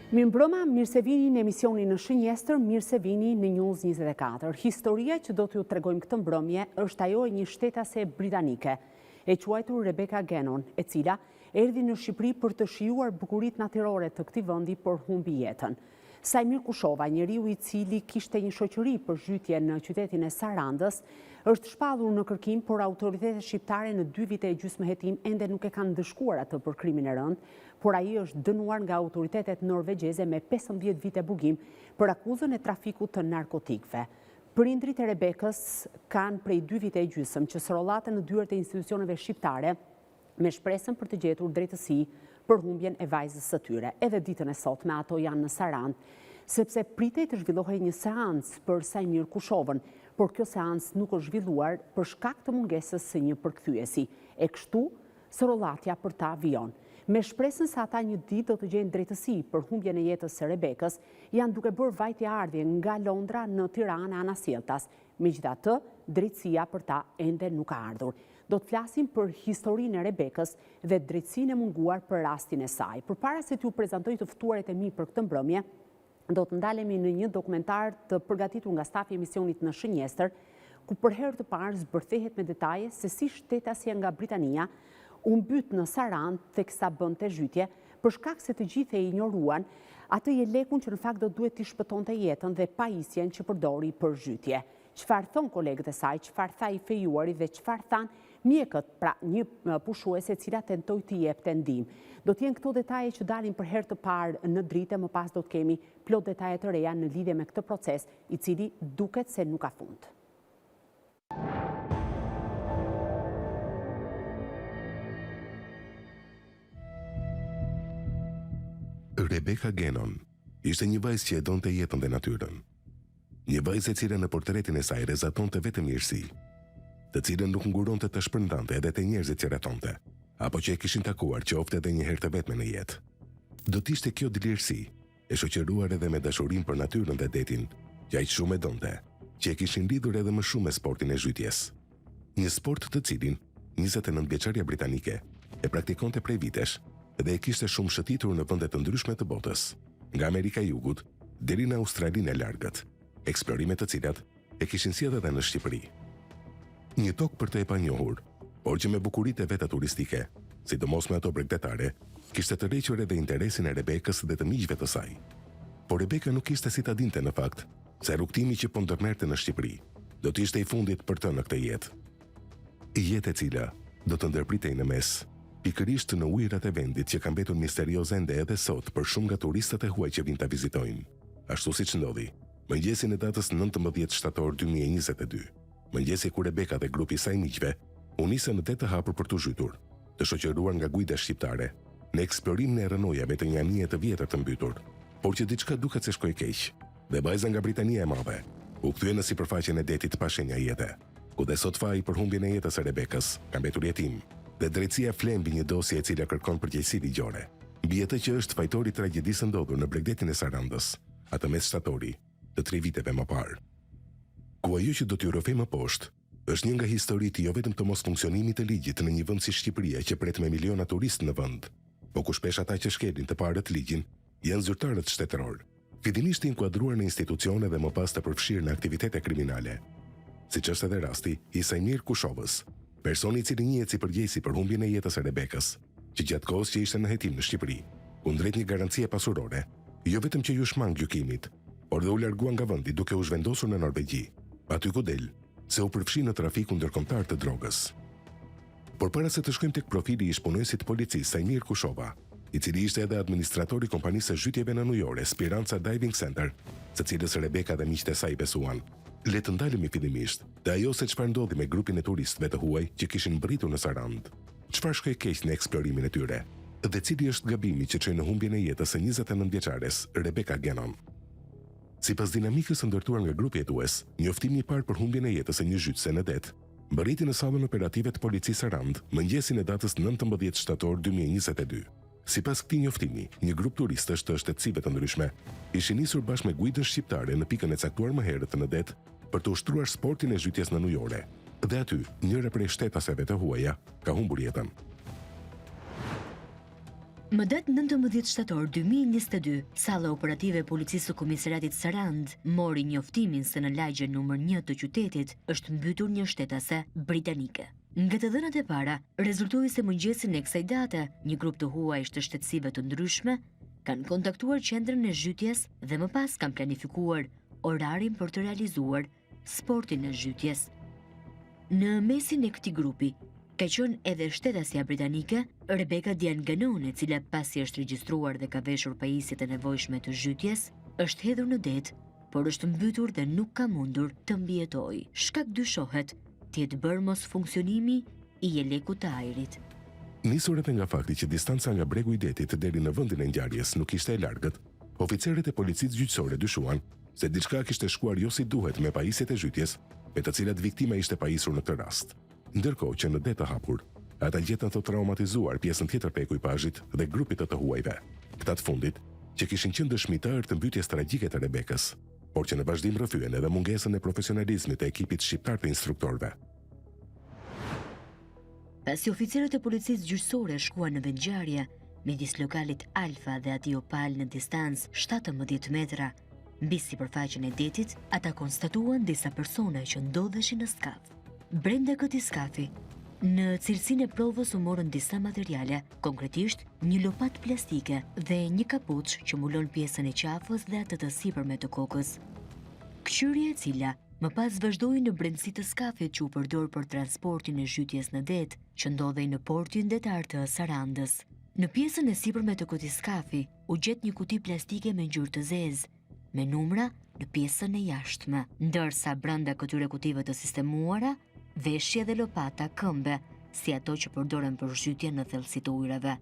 Mirëmbrëma, mirë se vini në emisionin në Shënjestër, mirë se vini në News 24. Historia që do t'ju tregojmë këtë mbrëmje është ajo e një shtetase britanike, e quajtur Rebecca Gannon, e cila erdhi në Shqipëri për të shijuar bukuritë natyrore të këtij vendi, por humbi jetën. Saimir Kushova, njeriu i cili kishte një shoqëri për zhytje në qytetin e Sarandës, është shpallur në kërkim, por autoritetet shqiptare në dy vite e gjysmë hetim ende nuk e kanë ndëshkuar atë për krimin e rëndë, por ai është dënuar nga autoritetet norvegjeze me 15 vite burgim për akuzën e trafikut të narkotikëve. Prindërit e Rebekës kanë prej dy vite e gjysmë që sorollaten në dyert e institucioneve shqiptare, me shpresën për të gjetur drejtësi për humbjen e vajzës së tyre. Edhe ditën e sotme ato janë në Sarandë, sepse pritej të zhvillohej një seancë për Saimir Kushovën, por kjo seancë nuk është zhvilluar për shkak të mungesës së një përkthyesi. E kështu, sorollatja për ta vijon. Me shpresën se ata një ditë do të gjejnë drejtësi për humbjen e jetës së Rebekës, janë duke bërë vajtje-ardhje nga Londra në Tiranë e anasjelltas, Megjithatë, drejtësia për ta ende nuk ka ardhur. Do të flasim për historinë e Rebekës dhe drejtësinë e munguar për rastin e saj. Përpara se t'ju prezantoj të ftuarit e mi për këtë mbrëmje, do të ndalemi në një dokumentar të përgatitur nga stafi i emisionit në Shënjestër, ku për herë të parë zbërthehet me detaje se si shtetasja nga Britania u mbyt në Sarandë teksa bënte zhytje, për shkak se të gjithë e injoruan atë jelekun që në fakt do duhet t'i shpëtonte jetën dhe pajisjen që përdori për zhytje. Çfarë thonë kolegët e saj, çfarë tha i fejuari dhe çfarë thanë mjekët, pra një pushuese e cila tentoi t'i jepte ndihmë. Do të jenë këto detaje që dalin për herë të parë në dritë e më pas do të kemi plot detaje të reja në lidhje me këtë proces, i cili duket se nuk ka fund. Rebecca Gannon ishte një vajzë që e donte jetën dhe natyrën. Një vajzë e cila në portretin e saj rrezatonte vetëm mirësi, të cilën nuk nguronte ta shpërndante edhe te njerëzit që rrethonte, apo që e kishin takuar qoftë edhe një herë të vetme në jetë. Do të ishte kjo dlirësi, e shoqëruar edhe me dashurinë për natyrën dhe detin, që aq shumë e donte, që e kishin lidhur edhe më shumë me sportin e zhytjes. Një sport të cilin, 29 vjeçarja britanike, e praktikonte prej vitesh dhe e kishte shumë shëtitur në vende të ndryshme të botës, nga Amerika e Jugut deri në Australinë e largët, eksplorime të cilat e kishin sjellë edhe në Shqipëri. Një tokë për të e panjohur, por që me bukuritë e veta turistike, sidomos me ato bregdetare, kishte tërhequr edhe interesin e Rebekës dhe të miqve të saj. Por Rebeka nuk kishte si ta dinte në fakt se rrugëtimi që po ndërmerrte në Shqipëri do të ishte i fundit për të në këtë jetë. Jetë e cila do të ndërpritej në mes, pikërisht në ujërat e vendit që ka mbetur misterioz ende edhe sot për shumë nga turistët e huaj që vijnë ta vizitojnë, ashtu siç ndodhi Mëngjesin e datës 19 shtator 2022, mëngjesi kur Rebeka dhe grupi i saj miqve u nisën në det të hapur për t'u zhytur, të shoqëruar nga guida shqiptare, në eksplorimin e rrënojave të një anije të vjetër të mbytur, por që diçka duket se shkoi keq, dhe vajza nga Britania e Madhe u kthye në sipërfaqen e detit pa shenja jete, ku dhe sot faji për humbjen e jetës së Rebekës ka mbetur jetim, dhe drejtësia fle mbi një dosje e cila kërkon përgjegjësi ligjore, mbi atë që është fajtor i tragjedisë së ndodhur në bregdetin e Sarandës. Atë mes shtatori të tri viteve më parë. Ku ajo që do t'ju rrëfej më poshtë, është një nga historitë jo vetëm të mosfunksionimit të ligjit në një vend si Shqipëria që pret me miliona turistë në vend, po ku shpesh ata që shkelin të parët ligjin janë zyrtarët shtetërorë, fillimisht të inkuadruar në institucione dhe më pas të përfshirë në aktivitete kriminale. Siç është edhe rasti i Saimir Kushovës, personi i cili njihet si përgjegjësi për humbjen e jetës së Rebekës, që gjatë kohës që ishte në hetim në Shqipëri, kundrejt një garancie pasurore, jo vetëm që iu shmang gjykimit, por dhe u largua nga vendi duke u zhvendosur në Norvegji, aty ku del se u përfshi në trafikun ndërkombëtar të drogës. Por para se të shkojmë tek profili i ish-punonjësit të policisë Saimir Kushova, i cili ishte edhe administrator i kompanisë së zhytjeve nënujore Spiranca Diving Center, së cilës Rebeka dhe miqtë e saj i besuan, le të ndalemi fillimisht te ajo se çfarë ndodhi me grupin e turistëve të huaj që kishin mbërritur në Sarandë. Çfarë shkoi keq në eksplorimin e tyre? Dhe cili është gabimi që çoi në humbjen e jetës së 29 vjeçares Rebeka Gannon? Sipas dinamikës së ndërtuar nga grupi hetues, njoftimi i parë për humbjen e jetës së një zhytëse në det mbërriti në sallën operative të policisë Sarandë mëngjesin e datës 19 shtator 2022. Sipas këtij njoftimi, një grup turistësh të shtetësive të ndryshme ishin nisur bashkë me guidën shqiptare në pikën e caktuar më herët në det për të ushtruar sportin e zhytjes nënujore. Dhe aty, njëra prej shtetaseve të huaja ka humbur jetën. Më datë 19 shtator 2022, salla operative e policisë së komisariatit Sarandë mori njoftimin se në lagjen numër 1 të qytetit është mbytur një shtetase britanike. Nga të dhënat e para, rezultoi se mëngjesin e kësaj date, një grup të huajsh të shtetësive të ndryshme kanë kontaktuar qendrën e zhytjes dhe më pas kanë planifikuar orarin për të realizuar sportin e zhytjes. Në mesin e këtij grupi ka qenë edhe shtetasja britanike Rebecca Diane Gannon, e cila pasi është regjistruar dhe ka veshur pajisjet e nevojshme të zhytjes, është hedhur në det, por është mbytur dhe nuk ka mundur të mbijetojë. Shkak dyshohet të jetë bërë mosfunksionimi i jelekut të ajrit. Nisur edhe nga fakti që distanca nga bregu i detit deri në vendin e ngjarjes nuk ishte e largët, oficerët e policisë gjyqësore dyshuan se diçka kishte shkuar jo si duhet me pajisjet e zhytjes, me të cilat viktima ishte pajisur në këtë rast. Ndërkohë që në det të hapur, ata gjetën të traumatizuar pjesën tjetër të ekuipazhit dhe grupit të të huajve, këta të fundit, që kishin qenë dëshmitarë të mbytjes tragjike të Rebekës, por që në vazhdim rrëfyen edhe mungesën e profesionalizmit të ekipit shqiptar të instruktorëve. Pasi oficerët e policisë gjyqësore shkuan në vendngjarje, midis lokalit Alfa dhe atij Opal në distancë 17 metra mbi sipërfaqen e detit, ata konstatuan disa persona që ndodheshin në skaf. Brenda këtij skafi, në cilësinë e provës u morën disa materiale, konkretisht një lopatë plastike dhe një kapuç që mbulon pjesën e qafës dhe atë të sipërme të kokës. Këqyrja e cila Më pas vazhdoi në brendësi të skafit që u përdor për transportin e zhytjes në det, që ndodhej në portin detar të Sarandës. Në pjesën e sipërme të këtij skafi u gjet një kuti plastike me ngjyrë të zezë, me numra në pjesën e jashtme, ndërsa brenda këtyre kutive të sistemuara, veshje dhe lopata këmbe, si ato që përdoren për zhytje në thellësi të ujërave.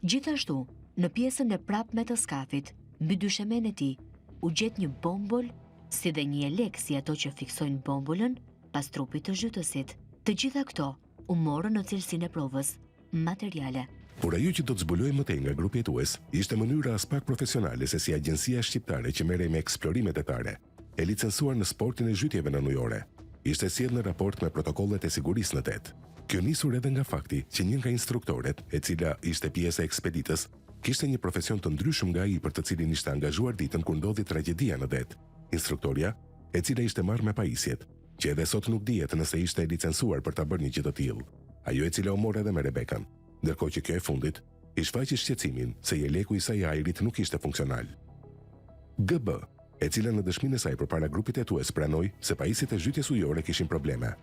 Gjithashtu, në pjesën e prapme të skafit, mbi dyshemenë e tij, u gjet një bombol si dhe një jelek si ato që fiksojnë bombolën pas trupit të zhytësit. Të gjitha këto u morën në cilësinë e provës materiale. Por ajo që do të zbulohej më tej nga grupi hetues ishte mënyra aspak profesionale se si agjencia shqiptare që merrej me eksplorime detare, e licencuar në sportin e zhytjeve nënujore, ishte sjellë në raport me protokollet e sigurisë në det. Kjo nisur edhe nga fakti që një nga instruktoret, e cila ishte pjesë e ekspeditës, Kishte një profesion të ndryshëm nga ai për të cilin ishte angazhuar ditën kur ndodhi tragjedia në det. Instruktorja, e cila ishte marrë me pajisjet, që edhe sot nuk dihet nëse ishte e licencuar për ta bërë një gjë të tillë, ajo e cila u mor edhe me Rebekën, ndërkohë që kjo e fundit i shfaqi shqetësimin se jeleku i saj i ajrit nuk ishte funksional. GB, e cila në dëshminë e saj përpara grupit hetues pranoi se pajisjet e zhytjes ujore kishin probleme.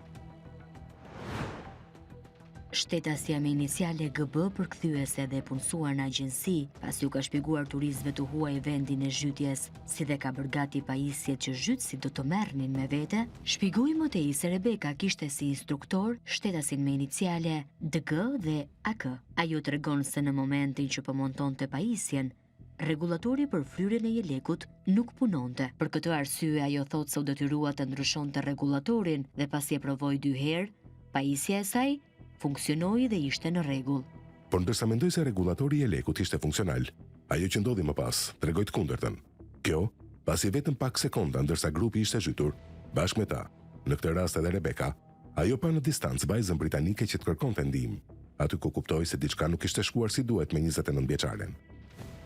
Shtetasja me iniciale GB përkthyese dhe e punësuar në agjenci, pasi u ka shpjeguar turistëve të huaj vendin e zhytjes, si dhe ka bërë gati pajisjet që zhytësit do të merrnin me vete, shpjegoi më tej se Rebeka kishte si instruktor shtetasin me iniciale DG dhe AK. Ajo tregon se në momentin që po montonte pajisjen, Rregullatori për fryrjen e jelekut nuk punonte. Për këtë arsye ajo thotë se u detyrua të ndryshonte rregullatorin dhe pasi e provoi dy herë, pajisja e saj funksionoi dhe ishte në rregull. Por ndërsa mendoi se rregullatori i jelekut ishte funksional, ajo që ndodhi më pas, tregoi të kundërtën. Kjo, pasi vetëm pak sekonda ndërsa grupi ishte zhytur, bashkë me ta, në këtë rast edhe Rebeka, Ajo pa në distancë vajzën britanike që të kërkonte ndihmë, aty ku kuptoi se diçka nuk kishte shkuar si duhet me 29 vjeçaren.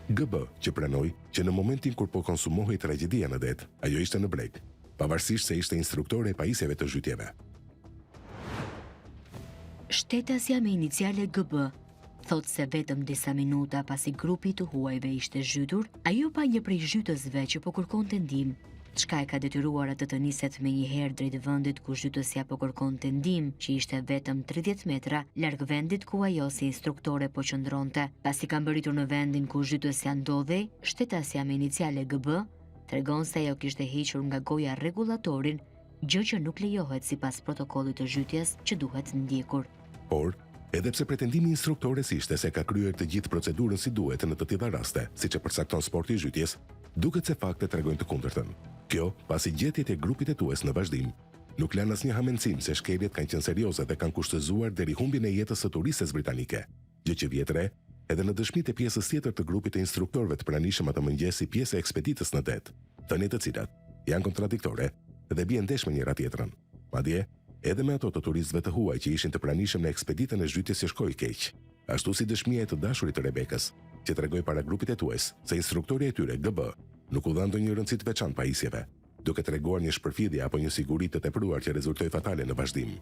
GB, që pranoi që në momentin kur po konsumohej tragjedia në det, ajo ishte në breg, pavarësisht se ishte instruktore e pajisjeve të zhytjeve. Shtetasja me iniciale GB thotë se vetëm disa minuta pasi grupi i të huajve ishte zhytur, ajo pa një prej zhytësve që po kërkonte ndihmë, çka e ka detyruar atë të niset menjëherë drejt vendit ku zhytësja po kërkonte ndihmë, që ishte vetëm 30 metra larg vendit ku ajo si instruktore po qëndronte. Pasi ka mbërritur në vendin ku zhytësja ndodhej, shtetasja me iniciale GB tregon se ajo kishte hequr nga goja rregullatorin, gjë që nuk lejohet sipas protokollit të zhytjes që duhet ndjekur. Por, edhe pse pretendimi i instruktores ishte se ka kryer të gjithë procedurën si duhet në të tilla raste, siç e përcakton sporti i zhytjes, duket se faktet tregojnë të kundërtën. Kjo, pasi gjetjet e grupit hetues në vazhdim nuk lanë asnjë hamendësim se shkeljet kanë qenë serioze dhe kanë kushtëzuar deri humbjen e jetës së turistes britanike, gjë që vihet re edhe në dëshmitë e pjesës tjetër të grupit të instruktorëve të pranishëm atë mëngjes si pjesë e ekspeditës në det, thënie të cilat janë kontradiktore dhe bien ndesh me njëra-tjetrën. Madje, edhe me ato të turistëve të huaj që ishin të pranishëm në ekspeditën e zhytjes që shkoi keq. Ashtu si dëshmia e të dashurit të Rebekës, që tregoi para grupit hetues se instruktorja e tyre, GB, nuk u dha ndonjë rëndësi të veçantë pajisjeve, duke treguar një shpërfillje apo një siguri të tepruar që rezultoi fatale në vazhdim.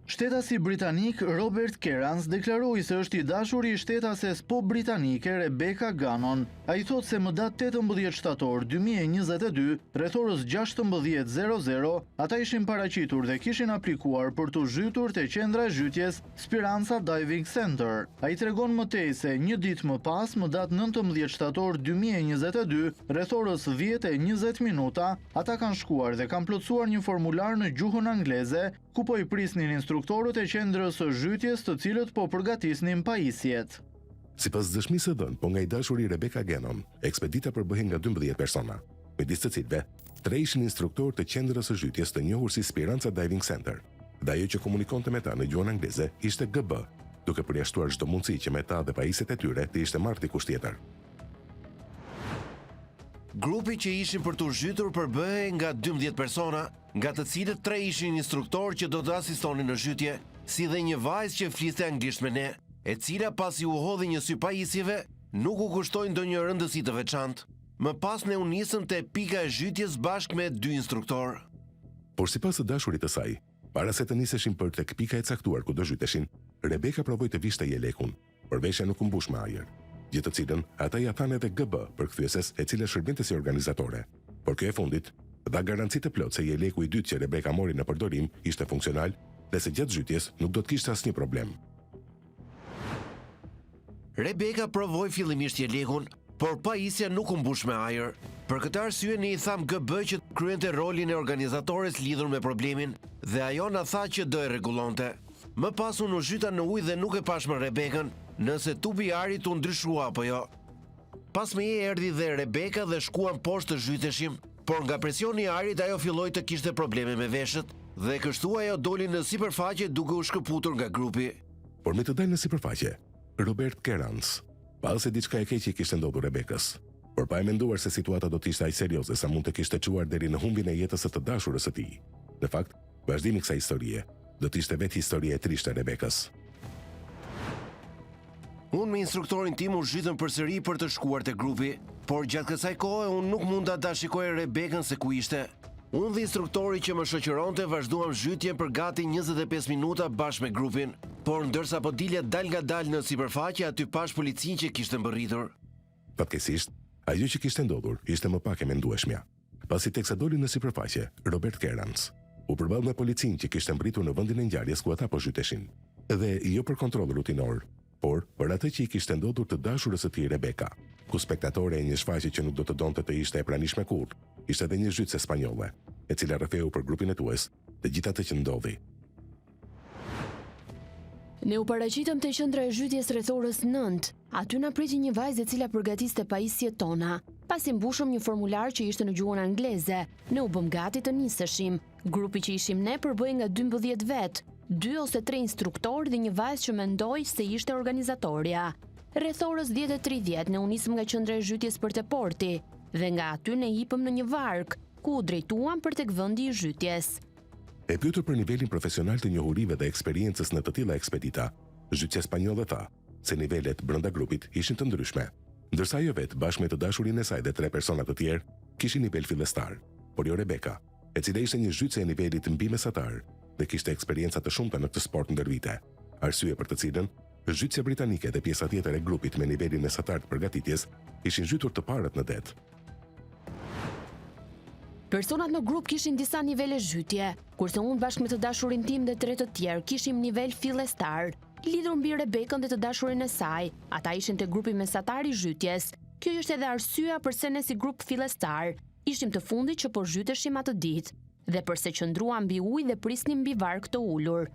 Shtetasi britanik Robert Kerans deklaroi se është i dashuri i shtetases po britanike Rebecca Gannon. Ai thotë se më datë 18 shtator 2022, rreth orës 16:00, ata ishin paraqitur dhe kishin aplikuar për t'u zhytur te qendra e zhytjes Spiranza Diving Center. Ai tregon më tej se një ditë më pas, më datë 19 shtator 2022, rreth orës 10:20 minuta, ata kanë shkuar dhe kanë plotësuar një formular në gjuhën angleze, ku po i prisnin instruktorët e qendrës së zhytjes të cilët po përgatisnin pajisjet. Sipas dëshmisë së dhënë po nga i dashuri i Rebecca Gannon, ekspedita përbëhej nga 12 persona, midis të cilëve, tre ishin instruktorë të qendrës së zhytjes të njohur si Spiranza Diving Center, dhe ajo që komunikonte me ta në gjuhën angleze ishte GB, duke përjashtuar çdo mundësi që me ta dhe pajisjet e tyre të ishte marrë dikush tjetër. Grupi që ishin për t'u zhytur përbëhej nga 12 persona, nga të cilët tre ishin instruktorë që do të asistonin në zhytje, si dhe një vajzë që fliste anglisht me ne, e cila pasi u hodhi një sy pajisjeve, nuk u kushtoi ndonjë rëndësi të veçantë. Më pas ne u nisëm te pika e zhytjes bashkë me dy instruktorë. Por sipas të dashurit të saj, para se të niseshin për tek pika e caktuar ku do zhyteshin, Rebeka provoi të vishte jelekun, por veshja nuk u mbush me ajër, gjë të cilën ata ia thanë edhe GB, përkthyeses e cila shërbente si organizatore. Por kjo e fundit dha garanci të plotë se jeleku i dytë që Rebeka mori në përdorim ishte funksional dhe se gjatë zhytjes nuk do të kishte asnjë problem. Rebeka provoi fillimisht jelekun, por pajisja nuk u mbush me ajër. Për këtë arsye ne i thamë GB që kryente rolin e organizatores lidhur me problemin dhe ajo na tha që do e rregullonte. Më pas unë u zhyta në ujë dhe nuk e pashë më Rebekën, nëse tubi i ajrit u ndryshua apo jo. Pas meje erdhi dhe Rebeka dhe shkuam poshtë të zhyteshim, por nga presioni i ajrit ajo filloi të kishte probleme me veshët dhe kështu ajo doli në sipërfaqe duke u shkëputur nga grupi. Por me të dalë në sipërfaqe, Robert Kerans pa se diçka e keqe i kishte ndodhur Rebekës, por pa e menduar se situata do të ishte aq serioze sa mund të kishte çuar deri në humbjen e jetës së të dashurës së tij. Në fakt, vazhdimi i kësaj historie do të ishte vetë historia e trishtë e Rebekës. Unë me instruktorin tim u zhytëm përsëri për të shkuar te grupi, por gjatë kësaj kohe unë nuk munda ta shikoja Rebekën se ku ishte. Unë dhe instruktori që më shoqëronte vazhduam zhytjen për gati 25 minuta bashkë me grupin, por ndërsa po dilja dalëngadalë në sipërfaqe aty pashë policinë që kishte mbërritur. Fatkeqësisht, ajo që kishte ndodhur ishte më pak e mendueshmja. Pasi teksa doli në sipërfaqe, Robert Kerans u përball me policinë që kishte mbërritur në vendin e ngjarjes ku ata po zhyteshin. Dhe jo për kontroll rutinor, por për atë që i kishte ndodhur të dashurës së tij Rebeka, ku spektatore e një shfaqje që nuk do të donte të ishte e pranishme kurrë, ishte edhe një zhytëse spanjolle, e cila rrëfeu për grupin hetues të gjithë atë që ndodhi. Ne u paraqitëm te qendra e zhytjes rreth orës 9. Aty na priti një vajzë e cila përgatiste pajisjet tona. Pasi mbushëm një formular që ishte në gjuhën angleze, ne u bëmë gati të niseshim. Grupi që ishim ne përbëhej nga 12 vetë, dy ose tre instruktorë dhe një vajzë që mendoj se ishte organizatorja. Rreth orës 10:30 ne u nisëm nga qendra e zhytjes për te porti dhe nga aty ne hipëm në një varkë, ku u drejtuam për tek vendi i zhytjes. E pyetur për nivelin profesional të njohurive dhe eksperiencës në të tilla ekspedita, zhytësja spanjolle tha se nivelet brenda grupit ishin të ndryshme, ndërsa ajo vetë bashkë me të dashurin e saj dhe tre persona të tjerë kishin nivel fillestar, por jo Rebeka, e cila ishte një zhytëse e nivelit mbi mesatar dhe kishte eksperienca të shumta në këtë sport ndër vite, arsye për të cilën zhytësja britanike dhe pjesa tjetër e grupit me nivelin mesatar të përgatitjes ishin zhytur të parët në det. Personat në grup kishin disa nivele zhytje, kurse unë bashkë me të dashurin tim dhe tre të tjerë kishim nivel fillestar. Lidhur mbi Rebekën dhe të dashurin e saj, ata ishin te grupi mesatar i zhytjes. Kjo ishte edhe arsyeja përse ne si grup fillestar ishim të fundit që po zhyteshim atë ditë dhe përse qëndruam mbi ujë dhe prisnim mbi varkë të ulur.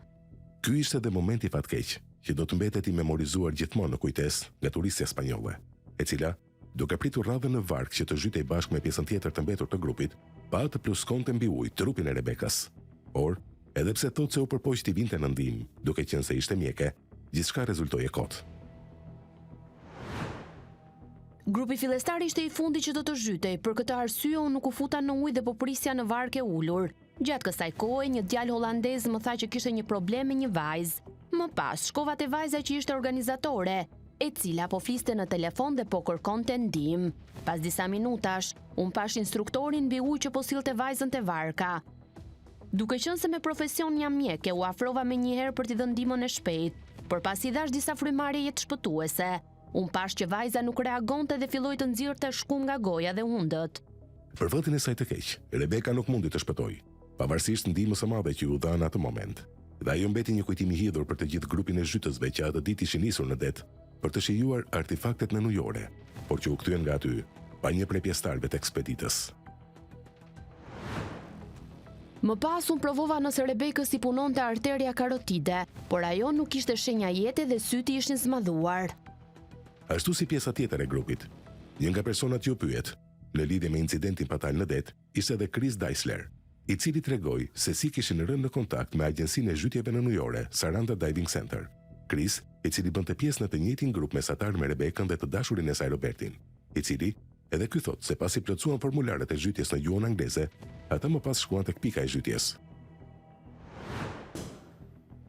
Ky ishte dhe momenti fatkeq që do të mbetet i memorizuar gjithmonë në kujtesë nga turistja spanjolle, e cila Duke pritur radhën në varkë që të zhytej bashkë me pjesën tjetër të mbetur të grupit, pa të pluskonte mbi ujë trupin e Rebekës. Por, edhe pse thotë se u përpoq t'i vinte në ndihmë, duke qenë se ishte mjeke, gjithçka rezultoi e kotë. Grupi fillestar ishte i fundit që do të zhytej, për këtë arsye unë nuk u futa në ujë dhe po prisja në varkë e ulur. Gjatë kësaj kohe, një djalë holandez më tha që kishte një problem me një vajzë. Më pas, shkova te vajza që ishte organizatore, e cila po fliste në telefon dhe po kërkonte ndihmë. Pas disa minutash, unë pashë instruktorin mbi ujë që po sillte vajzën te varka. Duke qenë se me profesion jam mjeke, u afrova menjëherë për t'i dhënë ndihmën e shpejtë, por pasi i dhashë disa frymëmarrje jetëshpëtuese, unë pashë që vajza nuk reagonte dhe filloi të nxirrte shkumë nga goja dhe hundët. Për fatin e saj të keq, Rebeka nuk mundi të shpëtojë, pavarësisht ndihmës së madhe që iu dha në atë moment. Dhe ajo mbeti një kujtim i hidhur për të gjithë grupin e zhytësve që atë ditë ishin nisur në det për të shijuar artifaktet nënujore, por që u kthyen nga aty pa një prej pjesëtarëve të ekspeditës. Më pas unë provova nëse Rebekës i punonte arteria karotide, por ajo nuk kishte shenja jete dhe sytë i ishin zmadhuar. Ashtu si pjesa tjetër e grupit, një nga personat që u pyet, në lidhje me incidentin fatal në det, ishte edhe Chris Deisler, i cili tregoi se si kishin rënë në kontakt me agjencinë e zhytjeve nënujore Saranda Diving Center. Chris, i cili bënte pjesë në të njëjtin grup mesatar me Rebekën dhe të dashurin e saj Robertin, i cili Edhe ky thotë se pasi plotësuan formularët e zhytjes në gjuhën angleze, ata më pas shkuan tek pika e zhytjes.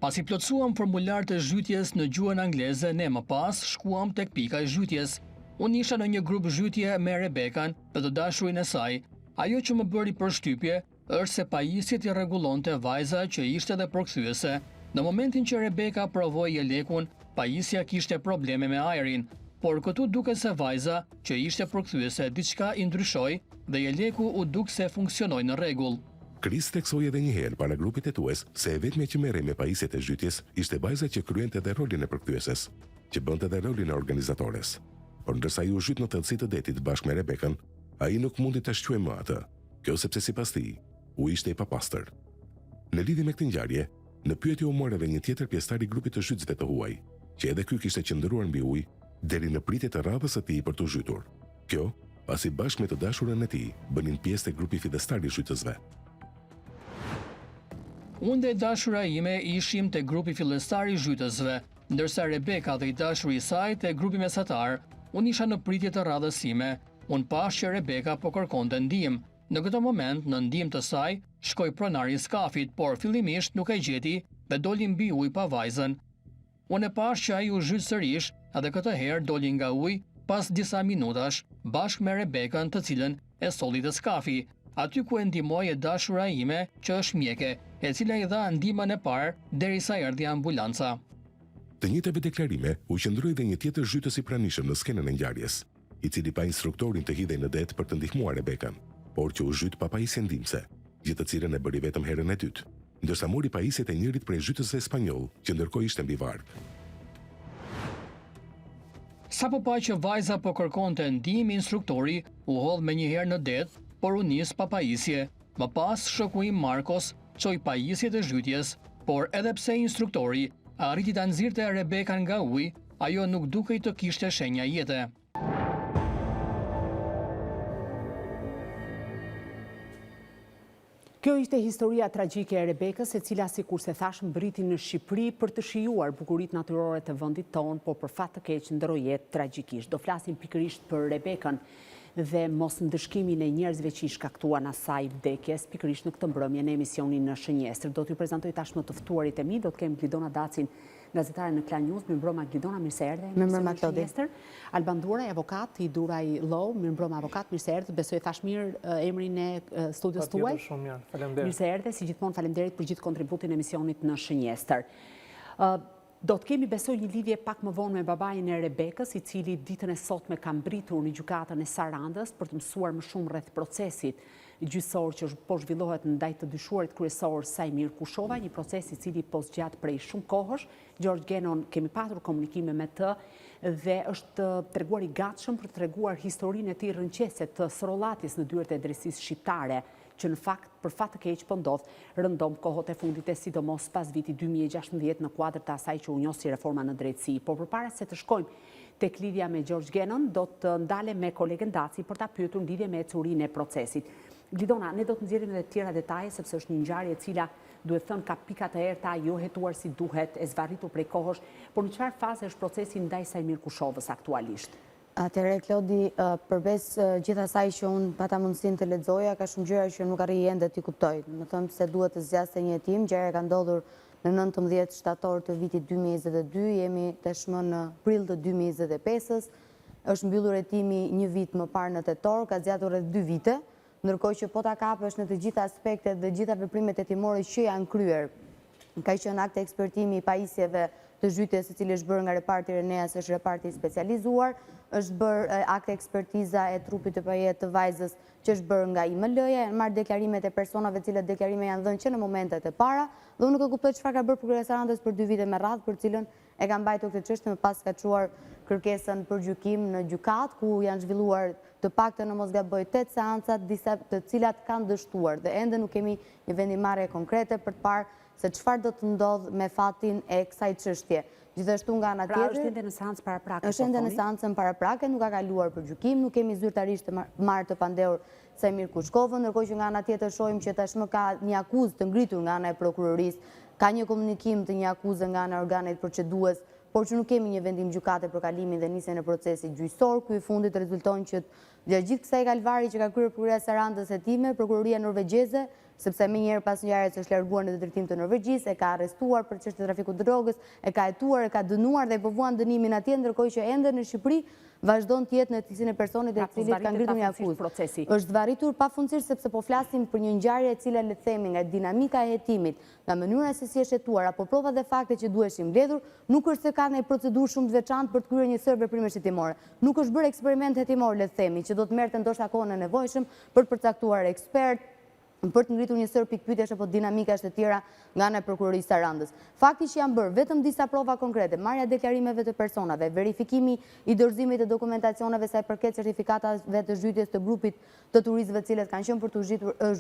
Pasi plotësuam formularët e zhytjes në gjuhën angleze, ne më pas shkuam tek pika e zhytjes. Unë isha në një grup zhytje me Rebekan dhe të dashurin e saj. Ajo që më bëri përshtypje është se pajisjet i rregullonte vajza që ishte dhe përkthyese. Në momentin që Rebeka provoi jelekun, pajisja kishte probleme me ajrin. Por këtu duket se vajza, që ishte përkthyese, diçka i ndryshoi dhe jeleku u duk se funksionoi në rregull. Chris theksoi edhe një herë para grupit hetues se e vetmja që merrej me pajisjet e zhytjes ishte vajza që kryente edhe rolin e përkthyeses, që bënte edhe rolin e organizatores. Por ndërsa ai u zhyt në thellësi të detit bashkë me Rebekën, ai nuk mundi ta shquajë më atë. Kjo sepse sipas tij, uji ishte i papastër. Në lidhje me këtë ngjarje, në pyetje u mor edhe një tjetër pjesëtar i grupit të zhytësve të huaj, që edhe ky kishte qëndruar mbi ujë deri në pritje të radhës së tij për t'u zhytur. Kjo, pasi bashkë me të dashurën e tij bënin pjesë te grupi fillestar i zhytësve. Unë dhe e dashura ime ishim te grupi fillestar i zhytësve, ndërsa Rebeka dhe i dashuri i saj te grupi mesatar. Unë isha në pritje të radhës sime. Unë pashë që Rebeka po kërkonte ndihmë. Në këtë moment, në ndihmë të saj, shkoi pronari i skafit, por fillimisht nuk e gjeti dhe doli mbi ujë pa vajzën. Unë e pashë që ai u zhyt sërish dhe këtë herë doli nga uji pas disa minutash, bashkë me Rebekën të cilën e solli te skafi, aty ku e ndihmoi e dashura ime që është mjeke, e cila i dha ndihmën e parë derisa erdhi ambulanca. Të njëjtave deklarime u qëndroi dhe një tjetër zhytës i pranishëm në skenën e ngjarjes. i cili pa instruktorin të hidhej në det për të ndihmuar Rebekën, por që u zhyt pa pajisje ndihmëse, gjë të cilën e bëri vetëm herën e dytë, ndërsa mori pajisjet e njërit prej zhytësve spanjollë që ndërkohë ishte mbi varkë. Sapo pa që vajza po kërkonte ndihmë, instruktori u hodh menjëherë në det, por u nis pa pajisje. Më pas, shoku im Marcos çoi pajisjet e zhytjes, por edhe pse instruktori arriti ta nxirrte Rebekan nga uji, ajo nuk dukej të kishte shenja jete. Kjo ishte historia tragjike e Rebekës, e cila sikurse thashë mbërriti në Shqipëri për të shijuar bukuritë natyrore të vendit tonë, por për fat të keq ndërroi jetë tragjikisht. Do flasim pikërisht për Rebekën dhe mosndëshkimin e njerëzve që i shkaktuan asaj vdekjes, pikërisht në këtë mbrëmje në emisionin në Shënjestër. Do t'ju prezantoj tashmë të ftuarit e mi, do të kem Glidona Dacin, gazetare në Klan News, mirëmbrëma Glidona, mirë se erdhe në emisionin në Shënjestër. Alban Duraj, avokat i Duraj Law, mirëmbrëma avokat, mirë se erdhe, besoj e thashë mirë emrin e studios tuaj. Patjetër shumë mirë, faleminderit. Mirë se erdhe, si gjithmonë faleminderit për gjithë kontributin e emisionit në Shënjestër. Do të kemi besoj një lidhje pak më vonë me babain e Rebekës, i cili ditën e sotme ka mbërritur në gjykatën e Sarandës për të mësuar më shumë rreth procesit gjyqësor që po zhvillohet ndaj të dyshuarit kryesor Saimir Kushova, një proces i cili po zgjat prej shumë kohësh. George Gannon kemi patur komunikime me të dhe është treguar i gatshëm për të treguar historinë e tij rrëqethëse të sorollatjes në dyert e drejtësisë shqiptare. që në fakt për fat të keq po ndodh rëndom kohët e fundit e sidomos pas vitit 2016 në kuadër të asaj që u njoh si reforma në drejtësi. Por përpara se të shkojmë tek lidhja me George Gannon, do të ndalem me kolegen Daci për ta pyetur në lidhje me ecurinë e procesit. Glidona, ne do të nxjerrim edhe të tjera detaje sepse është një ngjarje e cila duhet thënë ka pika të errëta, jo hetuar si duhet, e zvarritur prej kohësh, por në çfarë faze është procesi ndaj Saimir Kushovës aktualisht? Atëherë, Klodi, përveç gjithë asaj që unë pata mundësinë të lexoja, ka shumë gjëra që nuk arrij ende t'i kuptoj. Domethënë pse duhet të zgjaste një hetim, ngjarja ka ndodhur në 19 shtator të vitit 2022, jemi tashmë në prill të 2025-ës, është mbyllur hetimi një vit më parë në tetor, ka zgjatur rreth dy vite, ndërkohë që po ta kapësh në të gjitha aspektet dhe gjitha veprimet hetimore që janë kryer, ka qenë akt ekspertimi i pajisjeve të zhytjes i cili është bërë nga reparti Reneas, është reparti i specializuar, është bërë akt ekspertiza e trupit të pajetë të vajzës që është bërë nga IML-ja, janë marrë deklarimet e personave të cilët deklarime janë dhënë që në momentet e para, dhe unë nuk e kuptoj çfarë ka bërë prokuroria e Sarandës për dy vite me radhë, për cilën e ka mbajtur këtë çështje, më pas ka çuar kërkesën për gjykim në gjykatë, ku janë zhvilluar të paktën në mos gaboj 8 seanca, disa të cilat kanë dështuar dhe ende nuk kemi një vendimmarrje konkrete për të parë se çfarë do të ndodhë me fatin e kësaj çështje. Gjithashtu nga ana pra, tjetër... Pra është ende në seancë paraprake, po është ende në seancën paraprake, nuk ka kaluar për gjykim, nuk kemi zyrtarisht të marrë të pandehur Saimir Kuçkovën, ndërkohë që nga ana tjetër shohim që tashmë ka një akuzë të ngritur nga ana e prokurorisë, ka një komunikim të një akuze nga ana e organit procedues, por që nuk kemi një vendim gjykate për kalimin dhe nisjen e procesit gjyqësor, ky i fundit rezulton që gjatë gjithë kësaj kalvari që ka kryer prokuroria e Sarandës hetime, prokuroria norvegjeze sepse menjëherë pas ngjarjes është larguar në drejtim të Norvegjisë, e ka arrestuar për çështje të trafikut të drogës, e ka hetuar, e ka dënuar dhe po vuan dënimin atje, ndërkohë që ende në Shqipëri vazhdon të jetë në cilësinë e personit pra, e të cilit ka ngritur një akuzë. Është zvarritur pafundësisht sepse po flasim për një ngjarje e cila le të themi nga dinamika e hetimit, nga mënyra se si është hetuar apo provat dhe faktet që duheshin mbledhur, nuk është se ka ndonjë procedurë shumë të veçantë për të kryer një sërë veprimesh hetimore. Nuk është bërë eksperiment hetimor, le të themi, që do të merrte ndoshta kohën e nevojshëm për të përcaktuar ekspert, për të ngritur një sërë pikëpyetjesh apo dinamikash të tjera nga ana e Prokurorisë Sarandës. Fakti që janë bërë vetëm disa prova konkrete, marrja e deklarimeve të personave, verifikimi i dorëzimit të dokumentacioneve sa i përket certifikatave të zhytjes të grupit të turistëve të cilët kanë qenë për t'u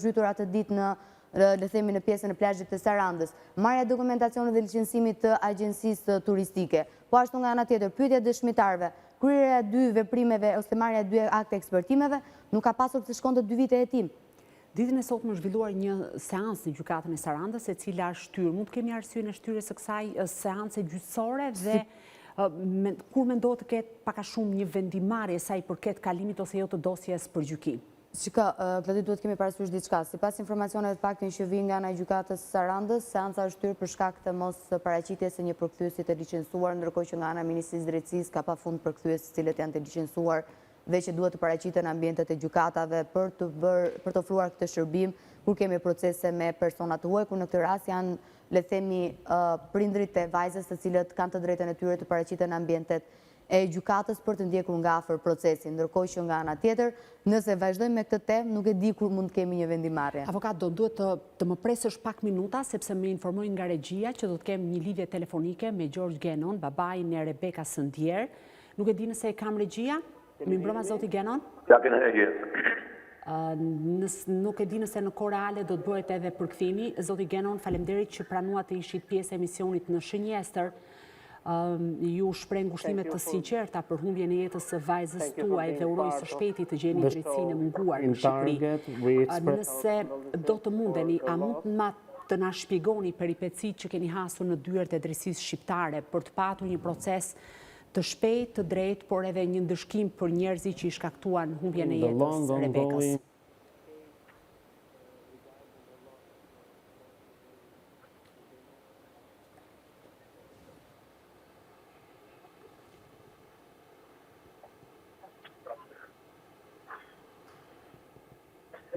zhytur atë ditë në le themi në pjesën e plazhit të Sarandës, marrja e dokumentacionit dhe licencimit të agjencisë turistike. Po ashtu nga ana tjetër, pyetja e dëshmitarëve, kryerja e dy veprimeve ose marrja e dy akte ekspertimeve, nuk ka pasur pse shkonte dy vite hetim. Ditën e sotme është zhvilluar një seancë në gjykatën e Sarandës, e cila është shtyrë. Mund të kemi arsyen e shtyrjes së kësaj seance gjyqësore dhe kur mendohet të ketë pak a shumë një vendimmarrje sa i përket kalimit ose jo të dosjes për gjykim? Shiko, Klodi duhet të kemi parasysh diçka. Sipas informacioneve të paktën që vijnë nga ana e gjykatës së Sarandës, seanca është shtyrë për shkak të mos paraqitjes së një përkthyesi të licencuar, ndërkohë që nga ana e Ministrisë së Drejtësisë ka pafund përkthyes të cilët janë të licencuar dhe që duhet të paraqiten në ambientet e gjykatave për të bërë, për të ofruar këtë shërbim kur kemi procese me persona të huaj, kur në këtë rast janë, le të themi, prindërit e vajzës të cilët kanë të drejtën e tyre të paraqiten në ambientet e gjykatës për të ndjekur nga afër procesin, ndërkohë që nga ana tjetër, nëse vazhdojmë me këtë temë, nuk e di kur mund të kemi një vendimmarrje. Avokat, do duhet të të më presësh pak minuta, sepse më informojnë nga regjia që do të kem një lidhje telefonike me George Gannon, babain e Rebeka së ndjerë. Nuk e di nëse e kam regjia. Mirëmbrëma zoti Gannon. Ja, can hear you. Nuk e di nëse në kohë reale do të bëhet edhe përkthimi. Zoti Gannon, faleminderit që pranuat të ishit pjesë e emisionit në Shënjestër. Ju shpreh ngushëllime të sinqerta për humbjen e jetës së vajzës tuaj dhe uroj së shpejti të gjeni drejtësinë e munguar në Shqipëri. Nëse do të mundeni, a mund të ma të na shpjegoni peripecitë që keni hasur në dyert e drejtësisë shqiptare për të patur një proces të shpejtë, të drejtë, por edhe një ndëshkim për njerëzit që i shkaktuan humbjen e jetës Rebekës.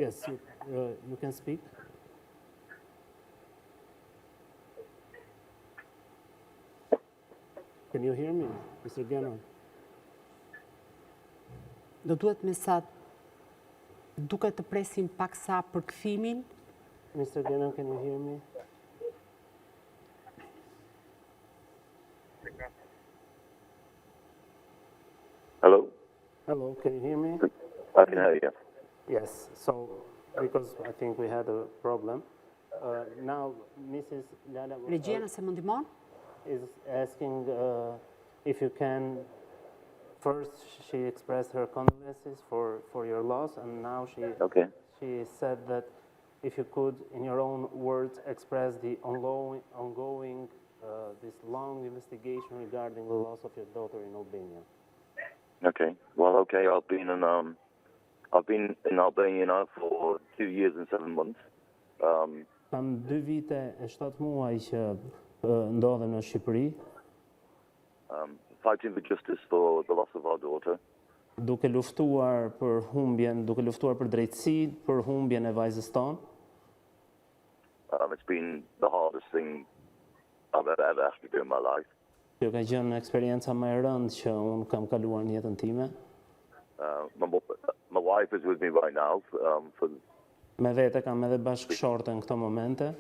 Yes, you, uh, you can speak. Can you hear me, Mr. Gannon? Do duhet me sa duket të presim paksa përkthimin. Mr. Gannon, can you hear me? Hello? Hello, can you hear me? I can hear you. Yes, so because I think we had a problem. Uh, now, Mrs. Lala Regjia nëse më ndihmon? is asking uh, if you can first she expressed her condolences for, for your loss and now she okay. she said that if you could in your own words express the ongoing, ongoing uh, this long investigation regarding the loss of your daughter in Albania. Okay. Well, okay. I've been in um, I've been in Albania now for two years and seven months. Um. Kam dy vite e 7 muaj që ndodhem në Shqipëri. Um, fighting for justice for the loss of our daughter. Duke luftuar për humbjen, duke luftuar për drejtësi, për humbjen e vajzës tonë. Um, it's been the hardest thing I've ever, ever had to do in my life. Kjo ka qenë eksperienca më e rëndë që unë kam kaluar në jetën time. Uh, my, my wife is with me right now um, for Me vete kam edhe bashkëshorten në këto momente.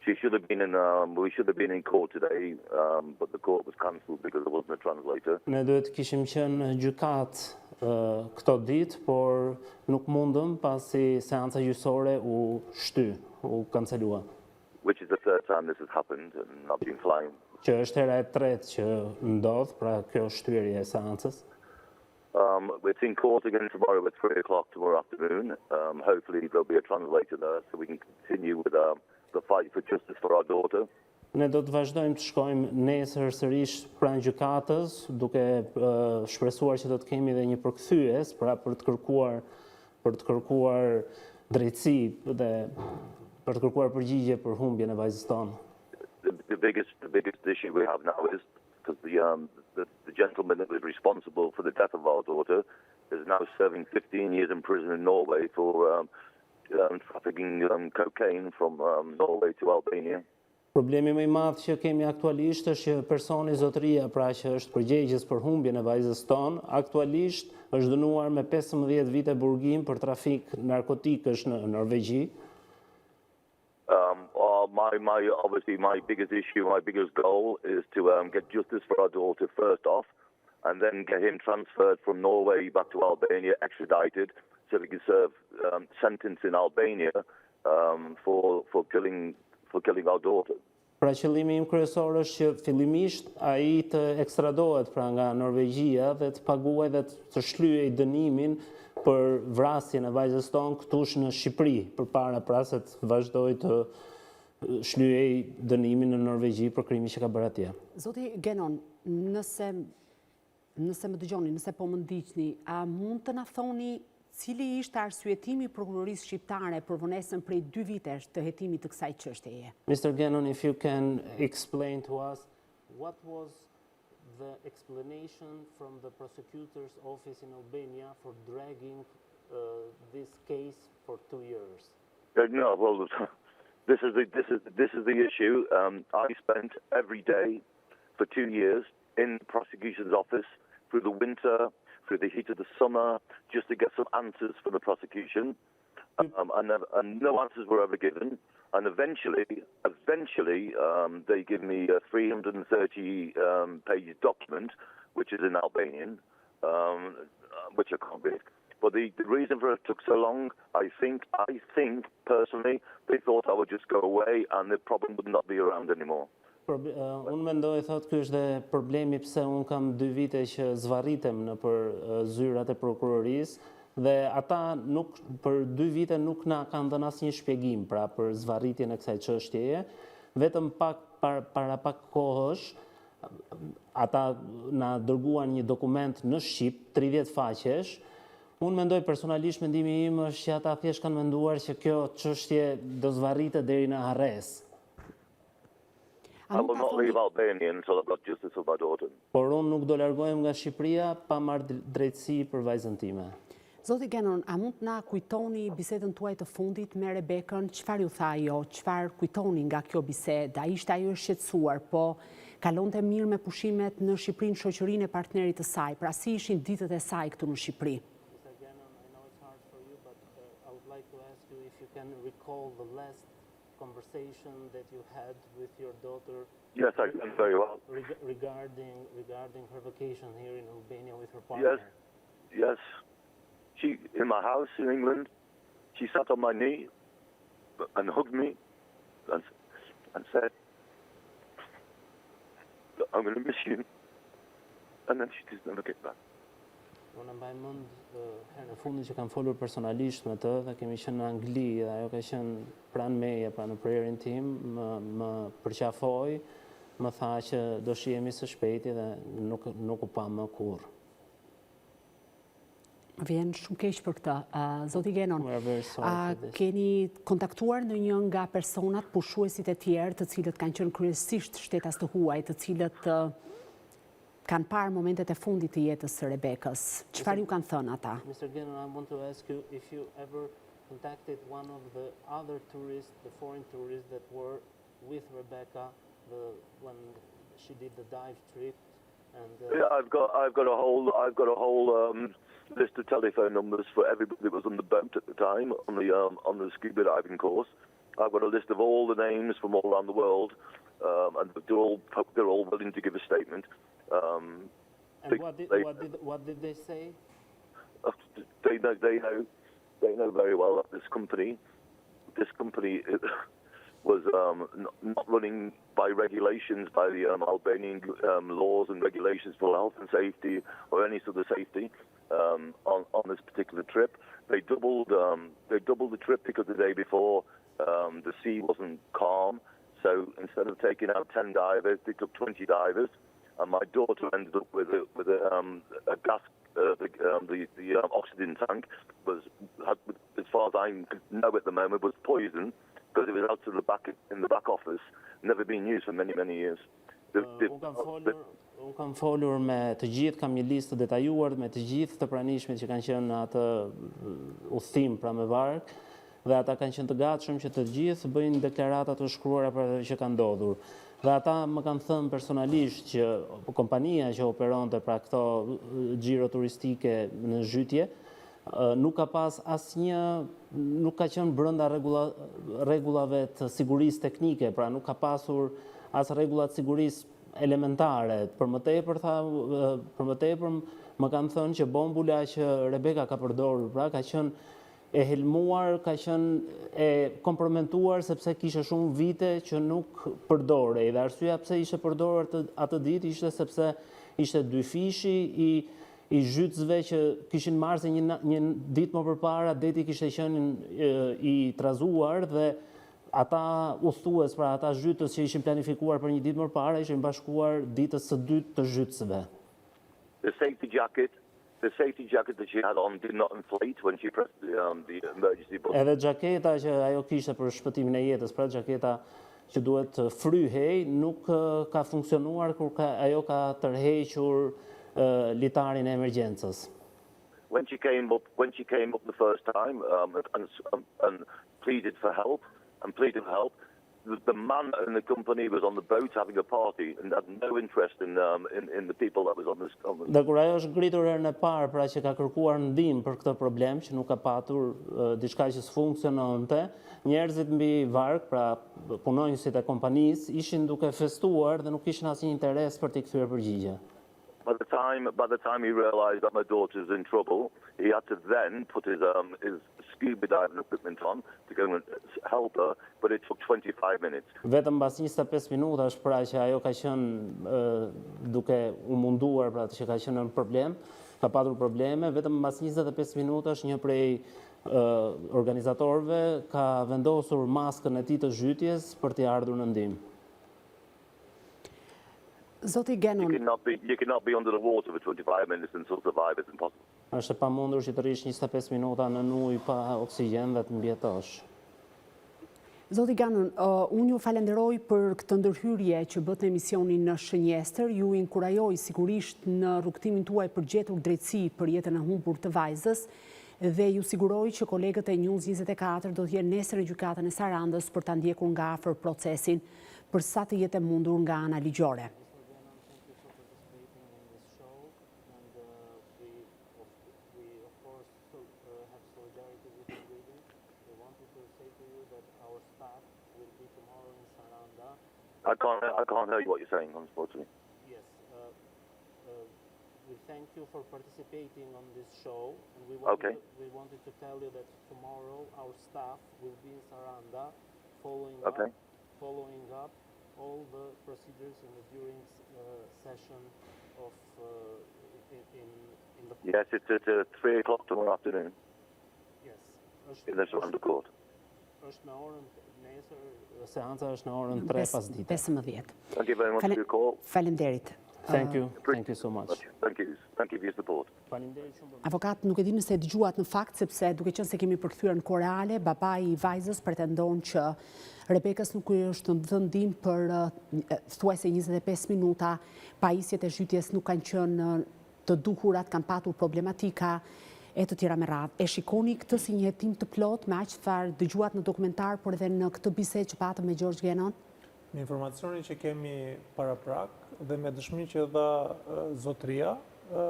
She should have been in, um, we should have been in court today, um, but the court was cancelled because there wasn't a translator. Ne duhet të kishim qenë në gjykatë uh, këto ditë, por nuk mundëm pasi seanca gjyqësore u shty, u kancelua. Which is the third time this has happened, and I've been flying. Që është hera e tretë që ndodh, pra kjo shtyrje e seancës. Um, it's in court again tomorrow at 3 o'clock tomorrow afternoon. Um, hopefully there'll be a translator there so we can continue with um, the fight for justice for our daughter. Ne do të vazhdojmë të shkojmë nesër sërish pranë gjykatës, duke uh, shpresuar që do të kemi edhe një përkthyes, pra për të kërkuar për të kërkuar drejtësi dhe për të kërkuar përgjigje për humbjen e vajzës tonë. The, the biggest the biggest issue we have now is because the, um, the the gentleman that was responsible for the death of our daughter is now serving 15 years in prison in Norway for um, um, trafficking um, cocaine from um, Norway to Albania. Problemi më i madh që kemi aktualisht është që personi zotëria, pra që është përgjegjës për humbjen e vajzës tonë, aktualisht është dënuar me 15 vite burgim për trafik narkotikësh në Norvegji. Um, uh, my, my, obviously, my biggest issue, my biggest goal is to um, get justice for our daughter first off, and then get him transferred from Norway back to Albania, extradited, so he can serve um, sentence in Albania um, for, for, killing, for killing our daughter. Pra qëllimi im kryesor është që fillimisht ai të ekstradohet pra nga Norvegjia dhe të paguajë dhe të shlyejë dënimin për vrasjen e vajzës tonë këtu në Shqipëri, përpara pra se të vazhdojë të shlyejë dënimin në Norvegji për krimin që ka bërë atje. Zoti Genon, nëse nëse më dëgjoni, nëse po më ndiqni, a mund të na thoni cili ishte arsyetimi i prokurorisë shqiptare për vonesën prej dy vitesh të hetimit të kësaj çështjeje? Mr. Gannon, if you can explain to us what was the explanation from the prosecutor's office in Albania for dragging uh, this case for two years? Uh, no, well, this is the this is this is the issue. Um, I spent every day for two years in the prosecution's office through the winter, through the heat of the summer, just to get some answers from the prosecution. Um, and, and no answers were ever given. And eventually, eventually, um, they give me a 330 um, page document, which is in Albanian, um, which I can't read. But the, the reason for it took so long, I think, I think personally, they thought I would just go away and the problem would not be around anymore. Për, uh, unë mendoj, thot, ky është dhe problemi pse unë kam dy vite që zvarritem në për uh, zyrat e prokurorisë dhe ata nuk për dy vite nuk na kanë dhënë asnjë shpjegim pra për zvarritjen e kësaj çështjeje. Vetëm pak par, para pak kohësh ata na dërguan një dokument në shqip, 30 faqesh. Unë mendoj personalisht mendimi im është që ata thjesht kanë menduar që kjo çështje do zvarritet deri në harresë. I will not leave Albania until I've got justice for my daughter. Por unë nuk do largohem nga Shqipëria pa marrë drejtësi për vajzën time. Zoti Gannon, a mund të na kujtoni bisedën tuaj të fundit me Rebekën? Çfarë ju tha ajo? Çfarë kujtoni nga kjo bisedë? A ishte ajo e shqetësuar, po kalonte mirë me pushimet në Shqipëri në shoqërinë e partnerit të saj? Pra si ishin ditët e saj këtu në Shqipëri? Mr. Gannon, I know it's hard for you, but uh, I would like to ask you if you can recall the last conversation that you had with your daughter Yes, I can very well. reg- regarding regarding her vacation here in Albania with her partner. Yes, yes. She in my house in England. She sat on my knee and hugged me and and said, "I'm going to miss you." And then she just never came back. Unë e mbaj mend uh, herën e fundit që kam folur personalisht me të dhe kemi qenë në Angli dhe ajo ka qenë pranë meje, pra në prehrin tim, më, më përqafoi, më tha që do shihemi së shpejti dhe nuk, nuk u pa më kurrë. Më vjen shumë keq për këtë. Zoti Gannon, a keni kontaktuar ndonjë nga personat, pushuesit e tjerë, të cilët kanë qenë kryesisht shtetas të huaj, të cilët kanë parë momentet e fundit të jetës së Rebekës? Çfarë ju kanë thënë ata? Mr. Gannon, I want to ask you if you ever contacted one of the other tourists, the foreign tourists that were with Rebecca the, when she did the dive trip and uh, Yeah, I've got I've got a whole I've got a whole um, list of telephone numbers for everybody that was on the boat at the time on the um, on the scuba diving course. I've got a list of all the names from all around the world, um, and they're all they're all willing to give a statement. Um, and they, what did, they, what did what did they say? They know they know they know very well that this company this company was um, not running by regulations, by the um, Albanian um, laws and regulations for health and safety or any sort of safety um, on, on this particular trip. They doubled, um, they doubled the trip because the day before um, the sea wasn't calm. So instead of taking out 10 divers, they took 20 divers. And my daughter ended up with a, with a, um, a gas uh, the, um, the, the um, oxygen tank was, had, as far as I know at the moment, was poison because it was out to the back in the back office, never been used for many many years. The, the, Unë kam folur, unë kam folur me të gjithë, kam një listë të detajuar me të gjithë të pranishmit që kanë qenë në atë udhëtim pra me varkë dhe ata kanë qenë të gatshëm që të gjithë bëjnë deklarata të shkruara për atë që ka ndodhur. Dhe ata më kanë thënë personalisht që kompania që operonte pra këto xhiro turistike në zhytje, nuk ka pas asnjë, nuk ka qenë brenda rregulla, rregullave të sigurisë teknike, pra nuk ka pasur as rregulla të sigurisë elementare. Për më tepër tha, për më tepër më kanë thënë që bombula që Rebeka ka përdorur, pra ka qenë e helmuar, ka qenë e kompromentuar sepse kishte shumë vite që nuk përdorej. Dhe arsyeja pse ishte përdorur atë, atë ditë ishte sepse ishte dyfishi i i zhytësve që kishin marrë se një, një ditë më përpara deti kishte qenë i trazuar dhe ata udhëtues, pra ata zhytës që ishin planifikuar për një ditë më parë, ishin bashkuar ditës së dytë të zhytësve. The safety jacket, the safety jacket that she had on did not inflate when she pressed the, um, the emergency button. Edhe xhaketa që ajo kishte për shpëtimin e jetës, pra xhaketa që duhet të fryhej, nuk ka funksionuar kur ka, ajo ka tërhequr litarin e emergjencës. When she came up, when she came up the first time um, and, and pleaded for help, and pleaded for help, the, the man in the company was on the boat having a party and had no interest in, um, in, in the people that was on this. On the... Dhe kur ajo është ngritur herën e parë, pra që ka kërkuar ndihmë për këtë problem, që nuk ka patur uh, diçka që s'funksiononte, njerëzit mbi varkë, pra punonjësit e kompanisë, ishin duke festuar dhe nuk kishin asnjë interes për t'i kthyer përgjigje. By the time, by the time he realized that my daughter's in trouble, he had to then put his, um, his scuba diving equipment on to go and help her, but it took 25 minutes. Vetëm mbas 25 minutash pra që ajo ka qenë duke u munduar, pra që ka qenë në problem, ka patur probleme, vetëm mbas 25 minutash një prej organizatorëve ka vendosur maskën e tij të zhytjes për t'i ardhur në ndihmë. Zoti Gannon... You cannot be, you cannot be under the water for 25 minutes and still survive. It's impossible. Është e pamundur që të rrish 25 minuta në ujë pa oksigjen dhe të mbjetosh. Zoti Gannon, uh, unë ju falenderoj për këtë ndërhyrje që bëtë në emisionin në Shënjestër, ju inkurajoj sigurisht në rrugëtimin tuaj për gjetur drejtësi për jetën e humbur të vajzës dhe ju siguroj që kolegët e News 24 do të jenë nesër në gjykatën e Sarandës për ta ndjekur nga afër procesin për sa të jetë e mundur nga ana ligjore. And uh, we, of, we of course so, uh, have solidarity with the grieving. We wanted to say to you that our staff will be tomorrow in Saranda. I can't, I can't hear you what you're saying, unfortunately. Yes, uh, uh, we thank you for participating on this show, and we wanted, Okay. to, we wanted to tell you that tomorrow our staff will be in Saranda, following Okay. up, following up all the procedures in the during uh, session of uh, in, in in the Yes, it's at uh, 3 o'clock tomorrow afternoon yes. Është, in the Saranda court. është në orën nesër, seanca është në orën 3 pasdite. 15. Thank you very much for your call. Faleminderit. Thank you. Thank you so much. Thank you. Thank you for your support. Faleminderit shumë. Avokat, nuk e di nëse e dëgjuat në fakt, sepse duke qenë se kemi përkthyer në kohë reale, babai i vajzës pretendon që Rebekës nuk i është dhënë ndihmë për thuajse 25 minuta, pajisjet e zhytjes nuk kanë qenë të duhurat, kanë patur problematika e të tjera me radhë. E shikoni këtë si një hetim të plotë me aq çfarë dëgjuat në dokumentar, por edhe në këtë bisedë që patëm me George Gannon? Me informacionin që kemi paraprak dhe me dëshminë që dha zotëria,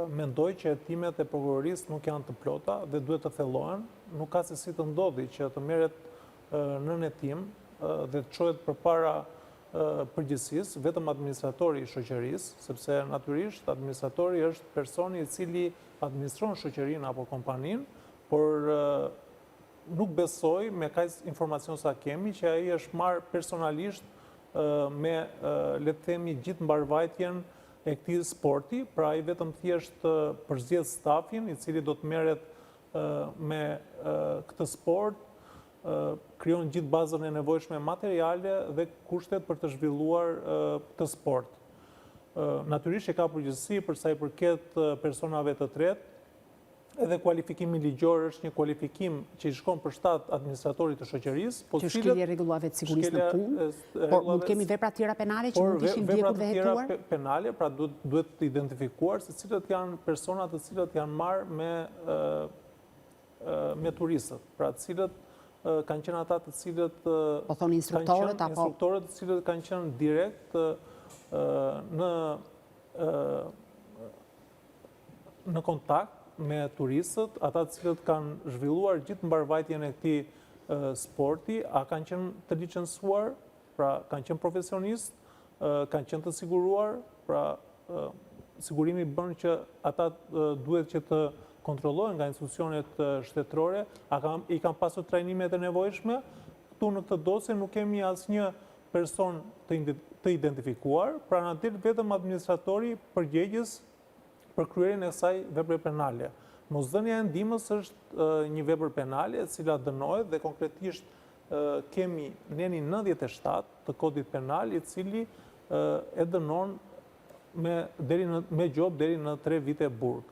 mendoj që hetimet e prokurorisë nuk janë të plota dhe duhet të thellohen. Nuk ka se si të ndodhi që të merret nën hetim dhe të çohet përpara përgjegjësisë vetëm administratori i shoqërisë, sepse natyrisht administratori është personi i cili administron shoqërinë apo kompaninë, por nuk besoj me kaq informacion sa kemi që ai është marrë personalisht me le të themi gjithë mbarëvajtjen e këtij sporti, pra ai vetëm thjesht përzgjedh stafin i cili do të merret me këtë sport, krijon gjithë bazën e nevojshme materiale dhe kushtet për të zhvilluar këtë sport. Natyrisht që ka përgjegjësi për sa i përket personave të tretë, edhe kualifikimi ligjor është një kualifikim që i shkon për shtat administratorit të shoqërisë, po që shkelje e rregullave të sigurisë në punë, por mund të kemi vepra tjera penale që mund të ishin ndjekur dhe hetuar? Vepra tjera penale, pra duhet të identifikuar se cilët janë personat të cilët janë marrë me me turistët, pra cilët kanë qenë ata të cilët Po thoni instruktorët apo instruktorët të cilët kanë qenë direkt në në kontakt me turistët, ata të cilët kanë zhvilluar gjithë mbarëvajtjen e këtij sporti, a kanë qenë të licensuar, pra kanë qenë profesionistë, kanë qenë të siguruar, pra sigurimi bën që ata duhet që të kontrollohen nga institucionet shtetërore, a i kanë pasur trajnimet e nevojshme, këtu në këtë dosje nuk kemi asnjë person të identifikuar, pra na del vetëm administratori përgjegjës për kryerjen e kësaj vepre penale. Mosdhënia e ndihmës është një vepër penale e cila dënohet dhe konkretisht kemi nenin 97 të kodit penal i cili e dënon me deri në me gjobë deri në 3 vite burg.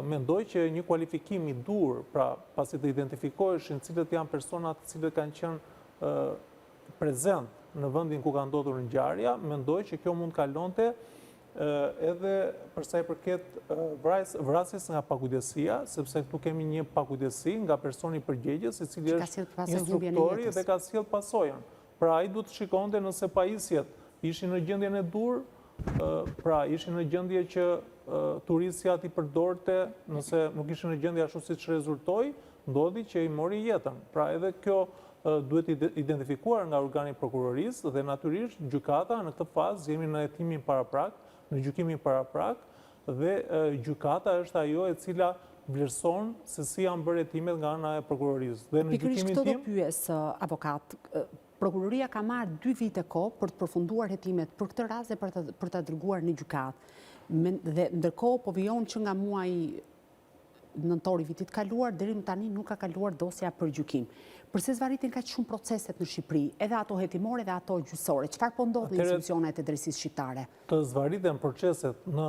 Mendoj që një kualifikim i duhur, pra pasi të identifikoheshin cilët janë personat të cilët kanë qenë prezent në vendin ku ka ndodhur ngjarja, mendoj që kjo mund të kalonte edhe për sa i përket vrasjes nga pakujdesia, sepse këtu kemi një pakujdesi nga personi përgjegjës, i cili është instruktori dhe ka sjellë pasojën. Pra ai duhet të shikonte nëse pajisjet ishin në gjendjen e duhur, pra ishin në gjendje që turistja t'i përdorte, nëse nuk ishin në gjendje ashtu siç rezultoi, ndodhi që i mori jetën. Pra edhe kjo duhet identifikuar nga organi i prokurorisë dhe natyrisht gjykata në këtë fazë jemi në hetimin paraprak, në gjykimin paraprak dhe gjykata është ajo e cila vlerëson se si janë bërë hetimet nga ana e prokurorisë. Dhe në gjykimin tim... Pikërisht këtë do pyes, avokat. Prokuroria ka marrë dy vite kohë për të përfunduar hetimet për këtë rast dhe për ta dërguar në gjykatë. Dhe ndërkohë po vijon që nga muaji nëntor i vitit të kaluar, deri më tani nuk ka kaluar dosja për gjykim. Përse zvarriten kaq shumë proceset në Shqipëri, edhe ato hetimore dhe ato gjyqësore? Çfarë po ndodh në institucionet e drejtësisë shqiptare? Të zvarriten proceset në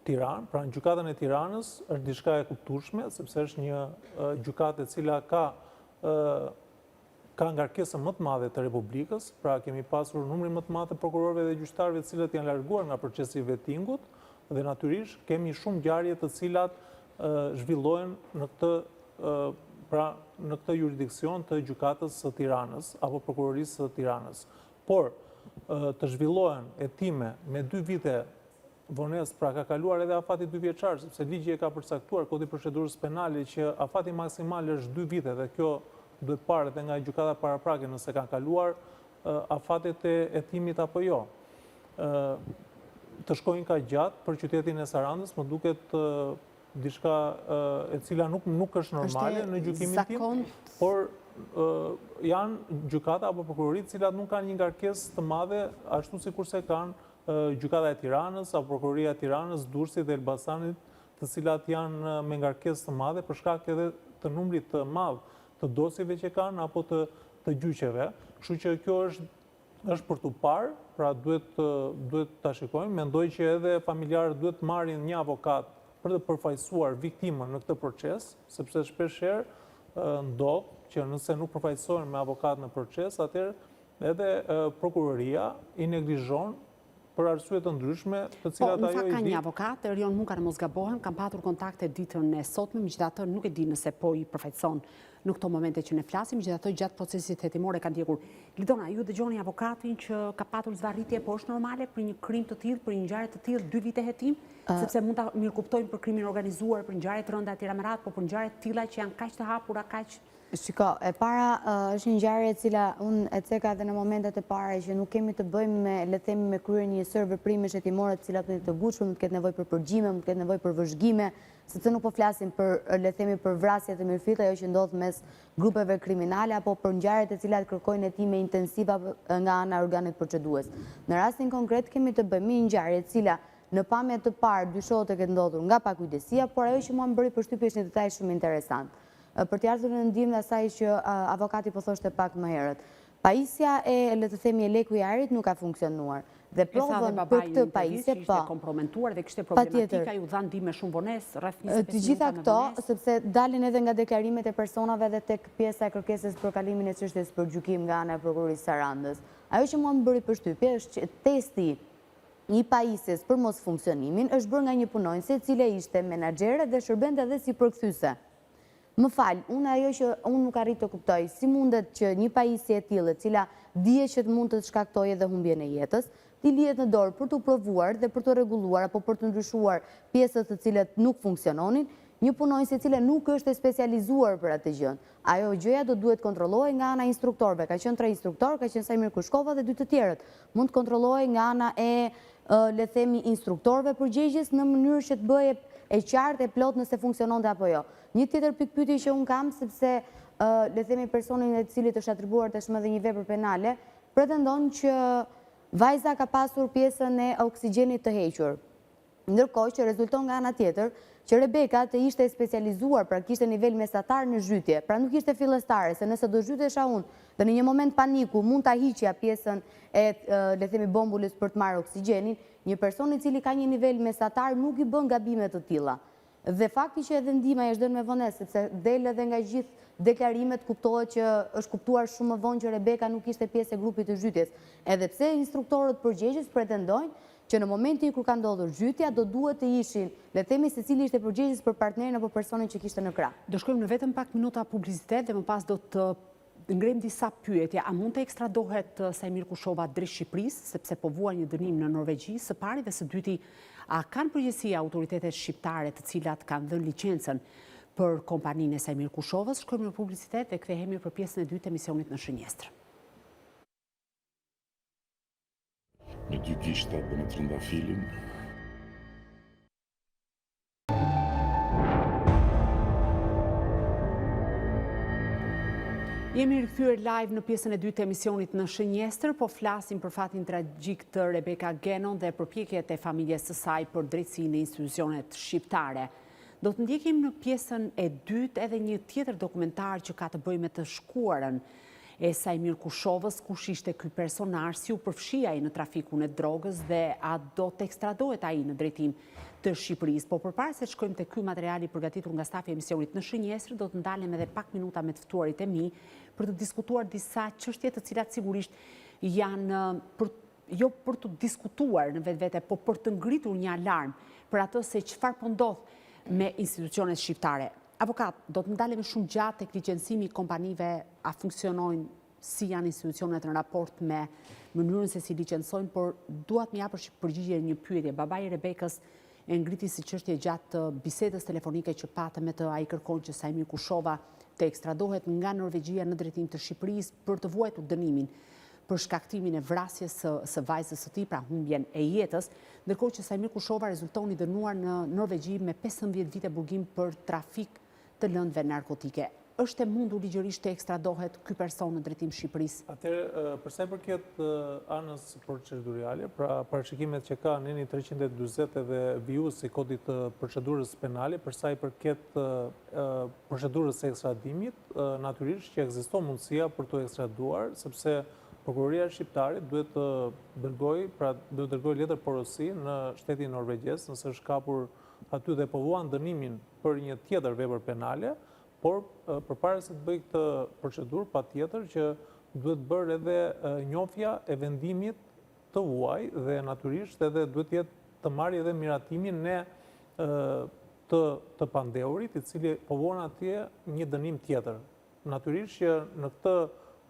Tiranë, pra në gjykatën e Tiranës, është diçka e kuptueshme, sepse është një gjykatë e cila ka ka ngarkesën më të madhe të Republikës, pra kemi pasur numrin më të madh të prokurorëve dhe gjyqtarëve të cilët janë larguar nga procesi i vetingut dhe natyrisht kemi shumë ngjarje të cilat zhvillohen në këtë pra në këtë juridiksion të gjykatës së Tiranës apo prokurorisë së Tiranës. Por të zhvillohen hetime me dy vite vonesë, pra ka kaluar edhe afati dyvjeçar, sepse ligji e ka përcaktuar Kodi i Procedurës Penale që afati maksimal është dy vite dhe kjo duhet parë edhe nga gjykata paraprake nëse kanë kaluar afatet e hetimit apo jo. Të shkojnë kaq gjatë për qytetin e Sarandës, më duket diçka e cila nuk nuk është normale në gjykimin tim, por janë gjykata apo prokurori të cilat nuk kanë një ngarkesë të madhe ashtu sikurse kanë Gjykata e Tiranës apo Prokuroria e Tiranës, Durrësit dhe Elbasanit, të cilat janë me ngarkesë të madhe për shkak edhe të numrit të madh të dosjeve që kanë apo të të gjyqeve. Kështu që kjo është Është për t'u parë, pra duhet duhet ta shikojmë. Mendoj që edhe familjarët duhet të marrin një avokat për të përfaqësuar viktimën në këtë proces, sepse shpeshherë ndodh që nëse nuk përfaqësohen me avokat në proces, atëherë edhe prokuroria i neglizhon për arsye të ndryshme, të cilat ajo i di. Po, në fakt ka një avokat, Erion Muka në mos gabohem, kam patur kontakte ditën e sotme, megjithatë nuk e di nëse po i përfaqëson në këto momente që ne flasim, megjithatë gjatë procesit hetimor e ka ndjekur. Lidona, ju dëgjoni avokatin që ka patur zvarritje, po është normale për një krim të tillë, për një ngjarje të tillë, dy vite hetim, sepse mund ta mirëkuptojmë për krimin e organizuar, për ngjarje të rënda etj me radhë, po për ngjarje të tilla që janë kaq të hapura, kaq Shiko, e para është një ngjarje e cila unë e ceka edhe në momentet e para që nuk kemi të bëjmë me, le të themi, me kryerjen e një sërë veprimesh hetimore të cilat mund të jenë të ngutshme, mund të ketë nevojë për përgjime, mund të ketë nevojë për vëzhgime, sepse nuk po flasim për, le të themi, për vrasje të mirëfillta, ajo që ndodh mes grupeve kriminale apo për ngjarje të cilat kërkojnë hetime intensive nga ana e organit procedues. Në rastin konkret kemi të bëjmë me një ngjarje e cila në pamje të parë dyshohet të ketë ndodhur nga pakujdesia, por ajo që mua më bëri përshtypje është një detaj shumë interesant. Për t'i ardhur në ndihmë asaj që avokati po thoshte pak më herët. Pajisja e, le të themi, jeleku i ajrit nuk ka funksionuar. Dhe provën për këtë pajisje, po. Ishte kompromentuar dhe kishte problematika, iu dha ndihmë me shumë vonesë, rreth 25 minuta me vonesë. Të gjitha këto, sepse dalin edhe nga deklarimet e personave dhe tek pjesa e kërkesës për kalimin e çështjes për gjykim nga ana e Prokurorisë Sarandës. Ajo që mua më bëri përshtypje është që testi i pajisjes për mosfunksionimin është bërë nga një punonjëse e cila ishte menaxhere dhe shërbente edhe si përkthyese. Më fal, unë ajo që unë nuk arrij të kuptoj, si mundet që një pajisje e tillë, e cila dihet që mund të shkaktojë edhe humbjen e jetës, t'i lihet në dorë për t'u provuar dhe për t'u rregulluar apo për të ndryshuar pjesët të cilat nuk funksiononin, një punonjëse e cila nuk është e specializuar për atë gjë. Ajo gjëja do duhet kontrollohej nga ana e instruktorëve, ka qenë tre instruktorë, ka qenë Saimir Kushkova dhe dy të tjerët. Mund të kontrollohej nga ana e le të themi instruktorëve përgjegjës në mënyrë që të bëhej e qartë e plotë nëse funksiononte apo jo. Një tjetër pikëpyetje që unë kam sepse le të themi personin e të cilit është atribuar tashmë edhe një vepër penale, pretendon që vajza ka pasur pjesën e oksigjenit të hequr. Ndërkohë që rezulton nga ana tjetër që Rebeka të ishte e specializuar, pra kishte nivel mesatar në zhytje, pra nuk ishte fillestare, se nëse do zhytesha unë dhe në një moment paniku mund ta hiqja pjesën e le të themi bombulës për të marrë oksigjenin, një person i cili ka një nivel mesatar nuk i bën gabime të tilla. Dhe fakti që edhe ndihma i është dhënë me vonesë, sepse del edhe nga gjithë deklarimet kuptohet që është kuptuar shumë më vonë që Rebeka nuk ishte pjesë e grupit të zhytjes. Edhe pse instruktorët përgjegjës pretendojnë që në momentin kur ka ndodhur zhytja do duhet të ishin, le të themi secili ishte përgjegjës për partnerin apo personin që kishte në krah. Do shkojmë në vetëm pak minuta publicitet dhe më pas do të ngrejmë disa pyetje. A mund të ekstradohet Saimir Kushova drejt Shqipërisë, sepse po vuan një dënim në Norvegji, së pari dhe së dyti, a kanë përgjegjësi autoritetet shqiptare të cilat kanë dhënë licencën për kompaninë e Saimir Kushovës? Shkojmë në publicitet dhe kthehemi për pjesën e dytë të emisionit në shënjestër. Me dy gishtat dhe me trëndafilin. Jemi rikthyer live në pjesën e dytë të emisionit në Shënjestër, po flasim për fatin tragjik të Rebeka Genon dhe përpjekjet e familjes së saj për drejtësi në institucionet shqiptare. Do të ndjekim në pjesën e dytë edhe një tjetër dokumentar që ka të bëjë me të shkuarën e Saimir Kushovës, kush ishte ky personazh, si u përfshi ai në trafikun e drogës dhe a do të ekstradohet ai në drejtim të Shqipërisë. Po përpara se të shkojmë te ky material i përgatitur nga stafi i emisionit në Shënjestër, do të ndalem edhe pak minuta me të ftuarit e mi për të diskutuar disa çështje të cilat sigurisht janë për jo për të diskutuar në vetvete, po për të ngritur një alarm për atë se çfarë po ndodh me institucionet shqiptare. Avokat, do të ndalemi shumë gjatë tek licencimi i kompanive, a funksionojnë, si janë institucionet në raport me mënyrën se si licencojnë, por dua të më japësh përgjigje një pyetje. Babai i Rebekës e ngriti si çështje gjatë bisedës telefonike që patëm me të, ai kërkon që Saimir Kushova të ekstradohet nga Norvegjia në drejtim të Shqipërisë për të vuajtur dënimin për shkaktimin e vrasjes së, së vajzës së tij, pra humbjen e jetës, ndërkohë që Saimir Kushova rezulton i dënuar në Norvegji me 15 vite burgim për trafik të lëndëve narkotike. Është e mundur ligjërisht të ekstradohet ky person në drejtim Shqipërisë? Atëherë, për sa i përket anës procedurale, pra parashikimet që ka neni 340 edhe vijues i kodit të procedurës penale, për sa i përket procedurës së ekstradimit, natyrisht që ekziston mundësia për t'u ekstraduar, sepse. Prokuroria shqiptare duhet të dërgojë, pra duhet të dërgojë letër porosi në shtetin norvegjez, nëse është kapur aty dhe po vuan dënimin për një tjetër vepër penale, por përpara se të bëjë këtë procedurë, patjetër që duhet bërë edhe njohja e vendimit të huaj dhe natyrisht edhe duhet të jetë të marrë edhe miratimin e të të pandehurit, i cili po vuan atje një dënim tjetër. Natyrisht që në këtë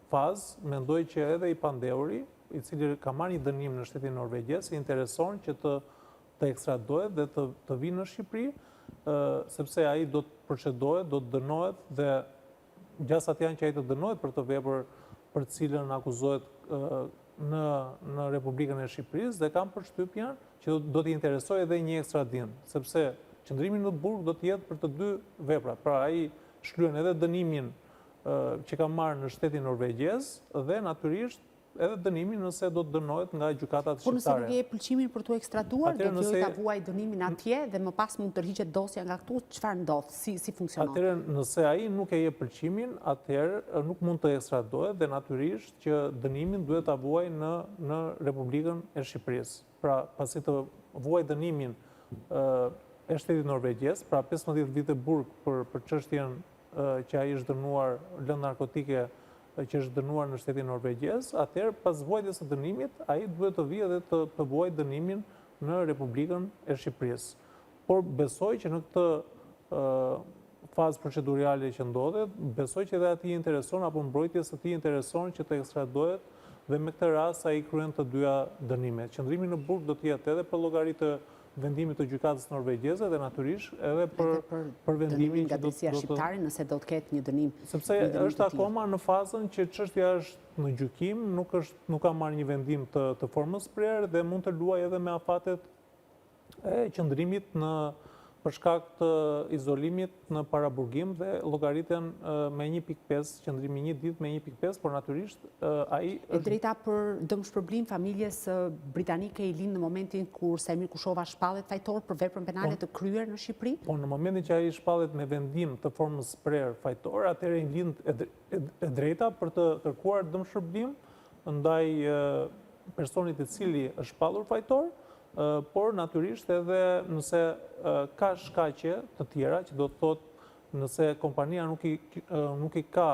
fazë mendoj që edhe i pandehuri, i cili ka marrë një dënim në shtetin norvegjez, i intereson që të të ekstradohet dhe të të vijë në Shqipëri, sepse ai do të procedohet, do të dënohet dhe gjasat janë që ai të dënohet për këtë vepër për të cilën akuzohet në në Republikën e Shqipërisë dhe kam përshtypjen që do t'i interesojë edhe një ekstradim, sepse qëndrimi në burg do të jetë për të dy veprat. Pra ai shlyen edhe dënimin që ka marrë në shtetin norvegjez dhe natyrisht edhe dënimin nëse do të dënohet nga gjykatat shqiptare. Por nëse nuk e jep pëlqimin për t'u ekstraduar, do të vijojë ta vuajë dënimin atje dhe më pas mund të tërhiqet dosja nga këtu, çfarë ndodh, si, si funksionon? Atëherë, nëse ai nuk e jep pëlqimin, atëherë nuk mund të ekstradohet dhe natyrisht që dënimin duhet ta vuajë në, në Republikën e Shqipërisë. Pra, pasi të vuajë dënimin e shtetit norvegjez, pra 15 vite burg për, për çështjen që ai është dënuar lëndë narkotike që është dënuar në shtetin norvegjez, atëherë pas vuajtjes së dënimit, ai duhet të vijë dhe të, të vuajë dënimin në Republikën e Shqipërisë. Por besoj që në këtë fazë proceduriale që ndodhet, besoj që edhe atij i intereson apo mbrojtjes së tij i intereson që të ekstradohet dhe me këtë rast ai kryen të dyja dënimet. Qëndrimi në burg do të jetë edhe për llogari të vendimit të gjykatës norvegjeze dhe natyrisht edhe për për vendimin nga drejtësia shqiptare nëse do të ketë një dënim. Sepse është akoma në fazën që çështja është në gjykim, nuk është nuk ka marrë një vendim të të formës prerë dhe mund të luajë edhe me afatet e qëndrimit në për shkak të izolimit në paraburgim dhe llogariten me 1.5, qëndrimi një ditë me 1.5, por natyrisht ai E drejta për dëmshpërblim familjes britanike i lind në momentin kur Saimir Kushova shpallet fajtor për veprën penale po, të kryer në Shqipëri? Po, në momentin që ai shpallet me vendim të formës prerë fajtor, atëherë i lind e drejta për të kërkuar dëmshpërblim ndaj personit i cili është shpallur fajtor, por natyrisht edhe nëse ka shkaqe të tjera, që do të thotë nëse kompania nuk i nuk i ka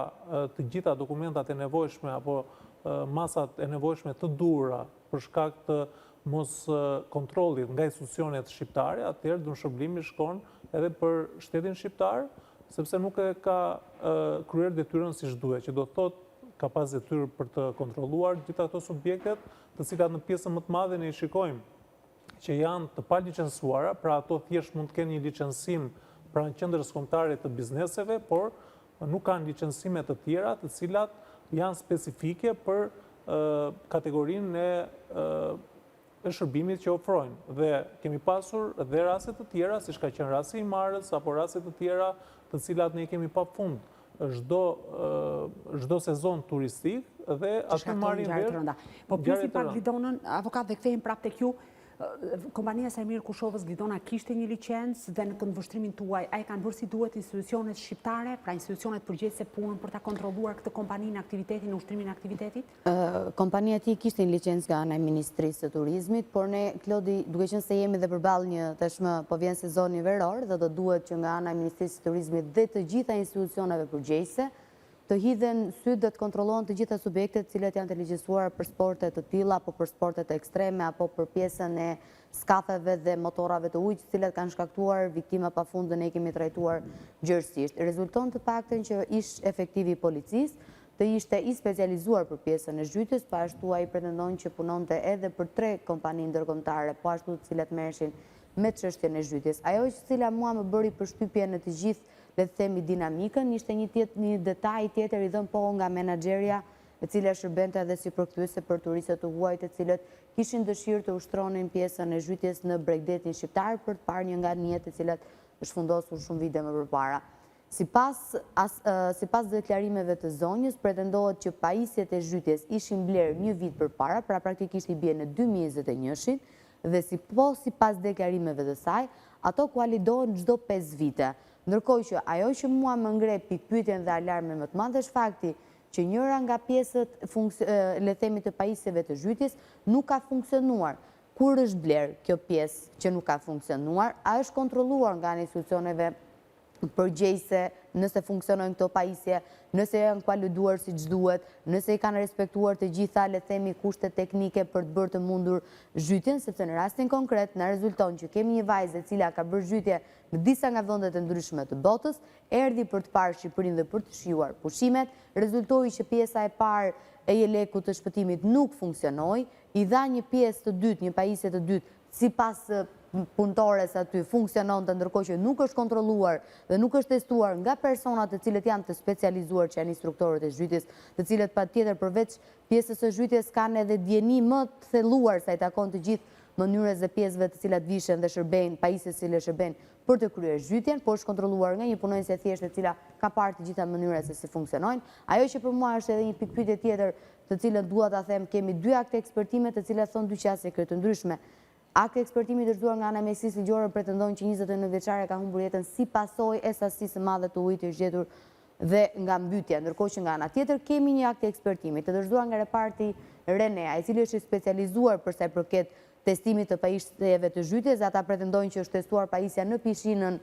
të gjitha dokumentat e nevojshme apo masat e nevojshme të duhura për shkak të mos kontrollit nga institucionet shqiptare, atëherë dëmshpërblimi shkon edhe për shtetin shqiptar, sepse nuk e ka kryer detyrën siç duhet, që do të thotë ka pas detyrë për të kontrolluar gjitha këto subjektet, të cilat në pjesën më të madhe ne i shikojmë që janë të palicensuara, pra ato thjesht mund të kenë një licensim pranë qendrës kombëtare të bizneseve, por nuk kanë licensime të tjera, të cilat janë specifike për kategorinë e e shërbimit që ofrojnë. Dhe kemi pasur dhe raste të tjera, siç ka qenë rasti i Himarës apo raste të tjera, të cilat ne i kemi pafund çdo çdo sezon turistik dhe aty marrin vesh. Po pyesim pak Glidonën, avokat dhe kthehem prapë tek ju. Kompania e Saimir Kushovës Glidona kishte një licencë dhe në këndvështrimin tuaj, a e kanë bërë si duhet institucionet shqiptare, pra institucionet përgjegjëse punën për ta kontrolluar këtë kompani në aktivitetin, në ushtrimin e aktivitetit? Kompania e tij kishte një licencë nga ana e Ministrisë së Turizmit, por ne, Klodi, duke qenë se jemi dhe përballë një tashmë po vjen sezoni veror dhe do duhet që nga ana e Ministrisë së Turizmit dhe të gjitha institucioneve përgjegjëse të hidhen sytë dhe të kontrollohen të gjitha subjektet të cilat janë të licencuara për sporte të tilla apo për sportet ekstreme apo për pjesën e skafeve dhe motorrave të ujit, të cilat kanë shkaktuar viktima pafund dhe ne i kemi trajtuar gjerësisht. Rezulton të paktën që ish efektivi i policisë të ishte i specializuar për pjesën e zhytjes, po ashtu ai pretendon që punonte edhe për tre kompani ndërkombëtare, po ashtu të cilat merreshin me çështjen e zhytjes. Ajo që cila mua më bëri përshtypje në të gjithë, le të themi, dinamikën, ishte një tjet, një detaj tjetër i dhënë po nga menaxherja e cila shërbente edhe si përkthyese për turistët të huaj të cilët kishin dëshirë të ushtronin pjesën e zhytjes në bregdetin shqiptar për të parë një nga anijet të cilat është fundosur shumë vite më përpara. Sipas sipas deklarimeve të zonjës, pretendohet që pajisjet e zhytjes ishin blerë një vit përpara, pra praktikisht i bie në 2021-shin, dhe si po sipas deklarimeve të saj, ato kualidohen çdo 5 vite. Ndërkohë që ajo që mua më ngre pikëpyetjen dhe alarmin më të madh është fakti që. që njëra nga pjesët, le të themi të pajisjeve të zhytjes, nuk ka funksionuar. Kur është blerë kjo pjesë që nuk ka funksionuar, a është kontrolluar nga ana e institucioneve përgjegjëse nëse funksionojnë këto pajisje, nëse janë kualiduar siç duhet, nëse i kanë respektuar të gjitha, le të themi, kushtet teknike për të bërë të mundur zhytjen, sepse në rastin konkret na rezulton që kemi një vajzë e cila ka bërë zhytje në disa nga vendet e ndryshme të botës, erdhi për të parë Shqipërinë dhe për të shijuar pushimet, rezultoi që pjesa e parë e jelekut të shpëtimit nuk funksionoi, i dha një pjesë të dytë, një pajisje të dytë, sipas punëtores aty funksiononte ndërkohë që nuk është kontrolluar dhe nuk është testuar nga personat të cilët janë të specializuar që janë instruktorët e zhytjes, të cilët patjetër përveç pjesës së zhytjes kanë edhe dijeni më të thelluar sa i takon të gjithë mënyrës dhe pjesëve të cilat vishen dhe shërbejnë, pajisjes të cilat shërbejnë për të kryer zhytjen, por është kontrolluar nga një punonjëse e thjeshtë e cila ka parë të gjitha mënyrat se si funksionojnë. Ajo që për mua është edhe një pikëpyetje tjetër të cilën dua ta them, kemi dy akte ekspertime të cilat thonë dy qasje krejt të ndryshme. Akti ekspertimi i dorëzuar nga ana e mjekësisë ligjore pretendon që 29 vjeçarja ka humbur jetën si pasojë e sasisë së madhe të ujit që është gjetur dhe nga mbytja, ndërkohë që nga ana tjetër kemi një akt ekspertimi të dorëzuar nga reparti Renea, i cili është i specializuar për sa i përket testimit të pajisjeve të zhytjes dhe ata pretendojnë që është testuar pajisja në pishinën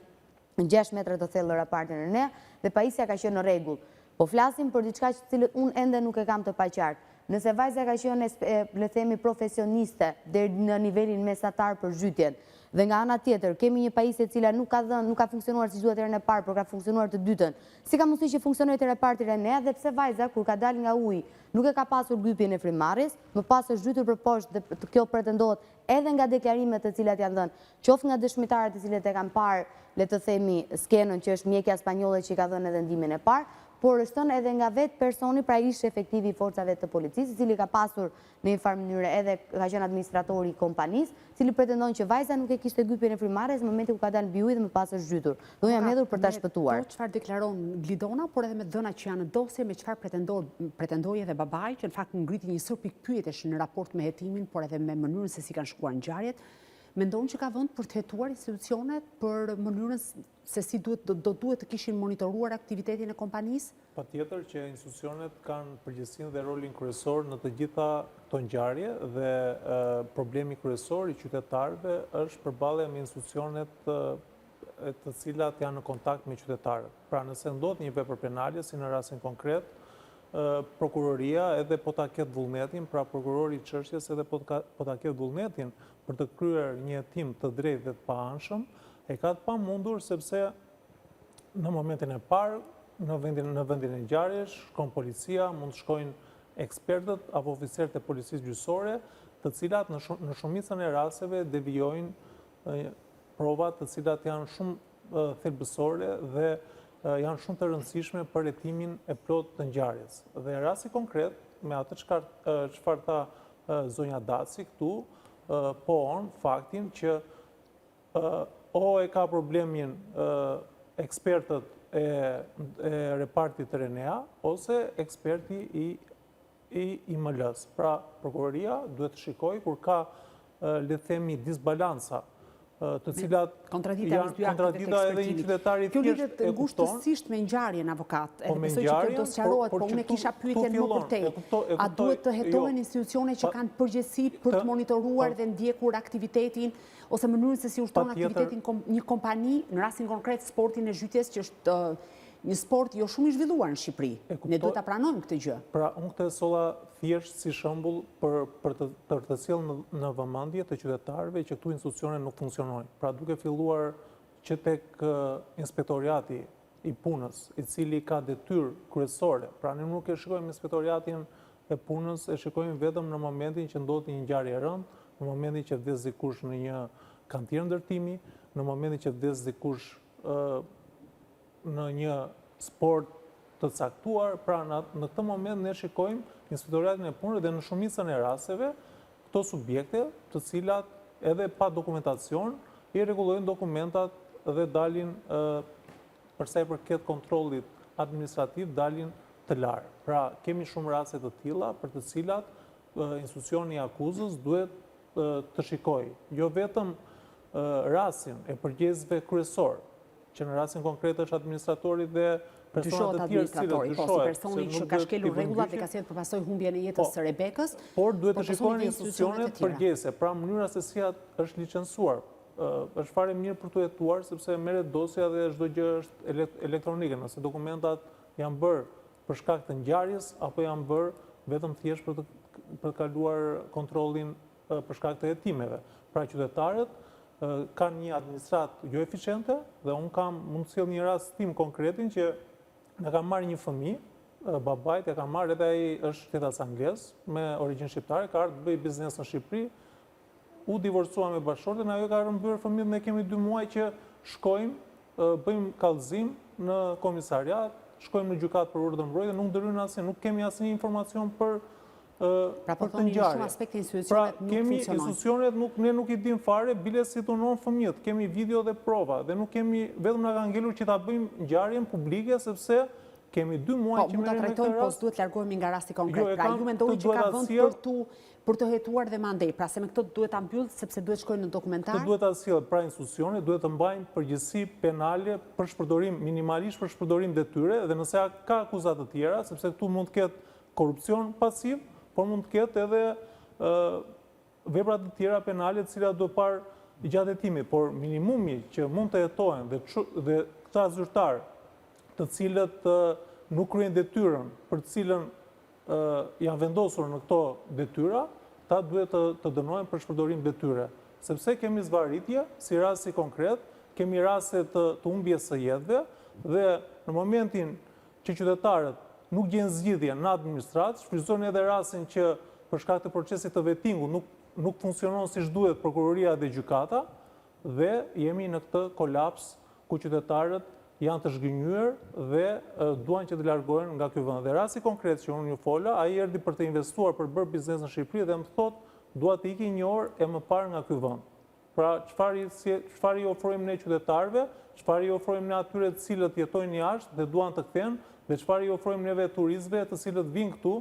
6 metra të thellë në repartin Renea dhe pajisja ka qenë në rregull. Po flasim për diçka që të cilët unë ende nuk e kam të paqartë. Nëse vajza ka qenë, le të themi, profesioniste deri në nivelin mesatar për zhytjen dhe nga ana tjetër kemi një pajisje e cila nuk ka dhënë, nuk ka funksionuar siç duhet herën e parë, por ka funksionuar të dytën. Si ka mundësi që funksionoi te reparti Renea dhe pse vajza kur ka dalë nga uji nuk e ka pasur gypin e frymëmarrjes, më pas është zhytur për poshtë dhe kjo pretendohet edhe nga deklarimet të cilat janë dhënë, qoftë nga dëshmitarët të cilët e kanë parë, le të themi, skenën që është mjekja spanjolle që i ka dhënë edhe ndihmën e parë, por është thënë edhe nga vetë personi, pra ish efektivi i forcave të policisë, i cili ka pasur në një farë mënyre edhe ka qenë administratori i kompanisë, i cili pretendon që vajza nuk e kishte gypin e frymëmarrjes në momentin kur ka dalë mbi ujë dhe më pas është zhytur. Dhe unë jam hedhur për ta shpëtuar. Me to çfarë deklaron Glidona, por edhe me të dhënat që janë në dosje, me çfarë pretendoi edhe babai, që në fakt ngriti një sërë pikëpyetjesh në raport me hetimin, por edhe me mënyrën se si kanë shkuar ngjarjet, mendon që ka vend për të hetuar institucionet për mënyrën se si duhet do duhet të kishin monitoruar aktivitetin e kompanisë? Patjetër që institucionet kanë përgjegjësinë dhe rolin kryesor në të gjitha këto ngjarje dhe problemi kryesor i qytetarëve është përballja me institucionet të cilat janë në kontakt me qytetarët. Pra nëse ndodh një vepër penale, si në rastin konkret, prokuroria edhe po ta ketë vullnetin, pra prokurori i çështjes edhe po ta ketë vullnetin për të kryer një hetim të drejtë dhe të paanshëm, e ka të pamundur sepse në momentin e parë, në vendin, në vendin e ngjarjes, shkon policia, mund të shkojnë ekspertët apo oficerët e policisë gjyqësore, të cilat në, në shumicën e rasteve devijojnë provat të cilat janë shumë thelbësore dhe janë shumë të rëndësishme për hetimin e plotë të ngjarjes. Dhe rasti konkret, me atë çfarë tha zonja Daci këtu, pohon faktin që O e ka problemin ekspertët e repartit Renea, ose eksperti i IML-së. Pra, prokuroria duhet të shikojë kur ka, le të themi, disbalanca, të cilat janë kontradikta edhe një qytetari thjesht e kupton. Kjo lidhet ngushtësisht me ngjarjen, avokat, po edhe besoj që kjo do sqarohet, po unë e kisha pyetjen më përtej. A duhet të hetohen jo. institucione që kanë përgjegjësi për të monitoruar dhe ndjekur aktivitetin ose mënyrën se si ushtron aktivitetin një kompani, në rastin konkret sportin e zhytjes që është një sport jo shumë i zhvilluar në Shqipëri. Ne duhet ta pranojmë këtë gjë. Pra, unë këtë e solla thjesht si shembull për për të për të sjellë në, në vëmendje të qytetarëve që këtu institucione nuk funksionojnë. Pra, duke filluar që tek inspektoriati i punës, i cili ka detyrë kryesore. Pra ne nuk e shikojmë inspektoriatin e punës, e shikojmë vetëm në momentin që ndodh një ngjarje e rëndë, në momentin që vdes dikush në një kantier ndërtimi, në momentin që vdes dikush në një sport të caktuar, pra në, në këtë moment ne shikojmë inspektoriatin e punës dhe në shumicën e rasteve këto subjekte, të cilat edhe pa dokumentacion i rregullojnë dokumentat dhe dalin për sa i përket kontrollit administrativ dalin të larë. Pra, kemi shumë raste të tilla për të cilat institucioni i akuzës duhet të shikojë jo vetëm rastin e përgjegjësve kryesorë. Që në rastin konkret është administratori dhe personat të tjerë si dhe po, si personi që ka shkelur rregullat dhe ka sjellë për pasojë humbjen e jetës po, së Rebekës. Por duhet të shikohen institucionet përgjegjëse, pra mënyra se si është licensuar. Është fare mirë për t'u hetuar, sepse merret dosja dhe çdo gjë është elektronike, nëse dokumentat janë bërë për shkak të ngjarjes apo janë bërë vetëm thjesht për të për të kaluar kontrollin për shkak të hetimeve. Pra qytetarët kanë një administratë jo eficiente dhe unë kam mund të sjell një rast tim konkretin që na ka marrë një fëmijë, babait e ka marrë edhe ai është shtetas anglez me origjinë shqiptare, ka ardhur të bëjë biznes në Shqipëri, u divorcua me bashkëshorten, ajo ka rrëmbyer fëmijët, ne kemi dy muaj që shkojmë, bëjmë kallëzim në komisariat, shkojmë në gjykatë për urdhër mbrojtje, nuk ndërhyjnë asnjë, nuk kemi asnjë informacion për Pra po thoni në shumë aspekte institucionet pra, nuk kemi institucionet nuk ne nuk i dim fare, bile si dhunohen fëmijët, kemi video dhe prova dhe nuk kemi vetëm na ka ngelur që ta bëjmë ngjarjen publike sepse kemi dy muaj po, që merremi me këtë rast. Po, mund ta trajtojmë, po s'duhet largohemi nga rasti konkret. Jo, pra, ju mendoni që ka vend për të për të hetuar dhe mandej. Pra, se me këtë duhet ta mbyll, sepse duhet shkojmë në dokumentar. Këtë duhet ta sjell, pra institucionet duhet të mbajnë përgjegjësi penale për shpërdorim, minimalisht për shpërdorim detyre dhe nëse ka akuza të tjera, sepse këtu mund të ketë korrupsion pasiv, por mund të ketë edhe vepra të tjera penale të cilat duhet parë gjatë hetimit, por minimumi që mund të hetohen dhe dhe këta zyrtarë të cilët nuk kryejnë detyrën për të cilën janë vendosur në këto detyra, ata duhet të, të dënohen për shpërdorim detyre. Sepse kemi zvarritje, si rasti konkret, kemi raste të, të humbjes së jetëve dhe në momentin që qytetarët nuk gjejnë zgjidhje në administratë, shfrytëzojnë edhe rastin që për shkak të procesit të vetingut nuk nuk funksionon siç duhet prokuroria dhe gjykata dhe jemi në këtë kolaps ku qytetarët janë të zhgënjyer dhe duan që të largohen nga ky vend. Dhe rasti konkret që unë ju fola, ai erdhi për të investuar, për të bërë biznes në Shqipëri dhe më thotë dua të iki një orë e më parë nga ky vend. Pra, çfarë i çfarë i ofrojmë ne qytetarëve, çfarë i ofrojmë ne atyre të cilët jetojnë jashtë dhe duan të kthehen dhe çfarë i ofrojmë neve turistëve të cilët vijnë këtu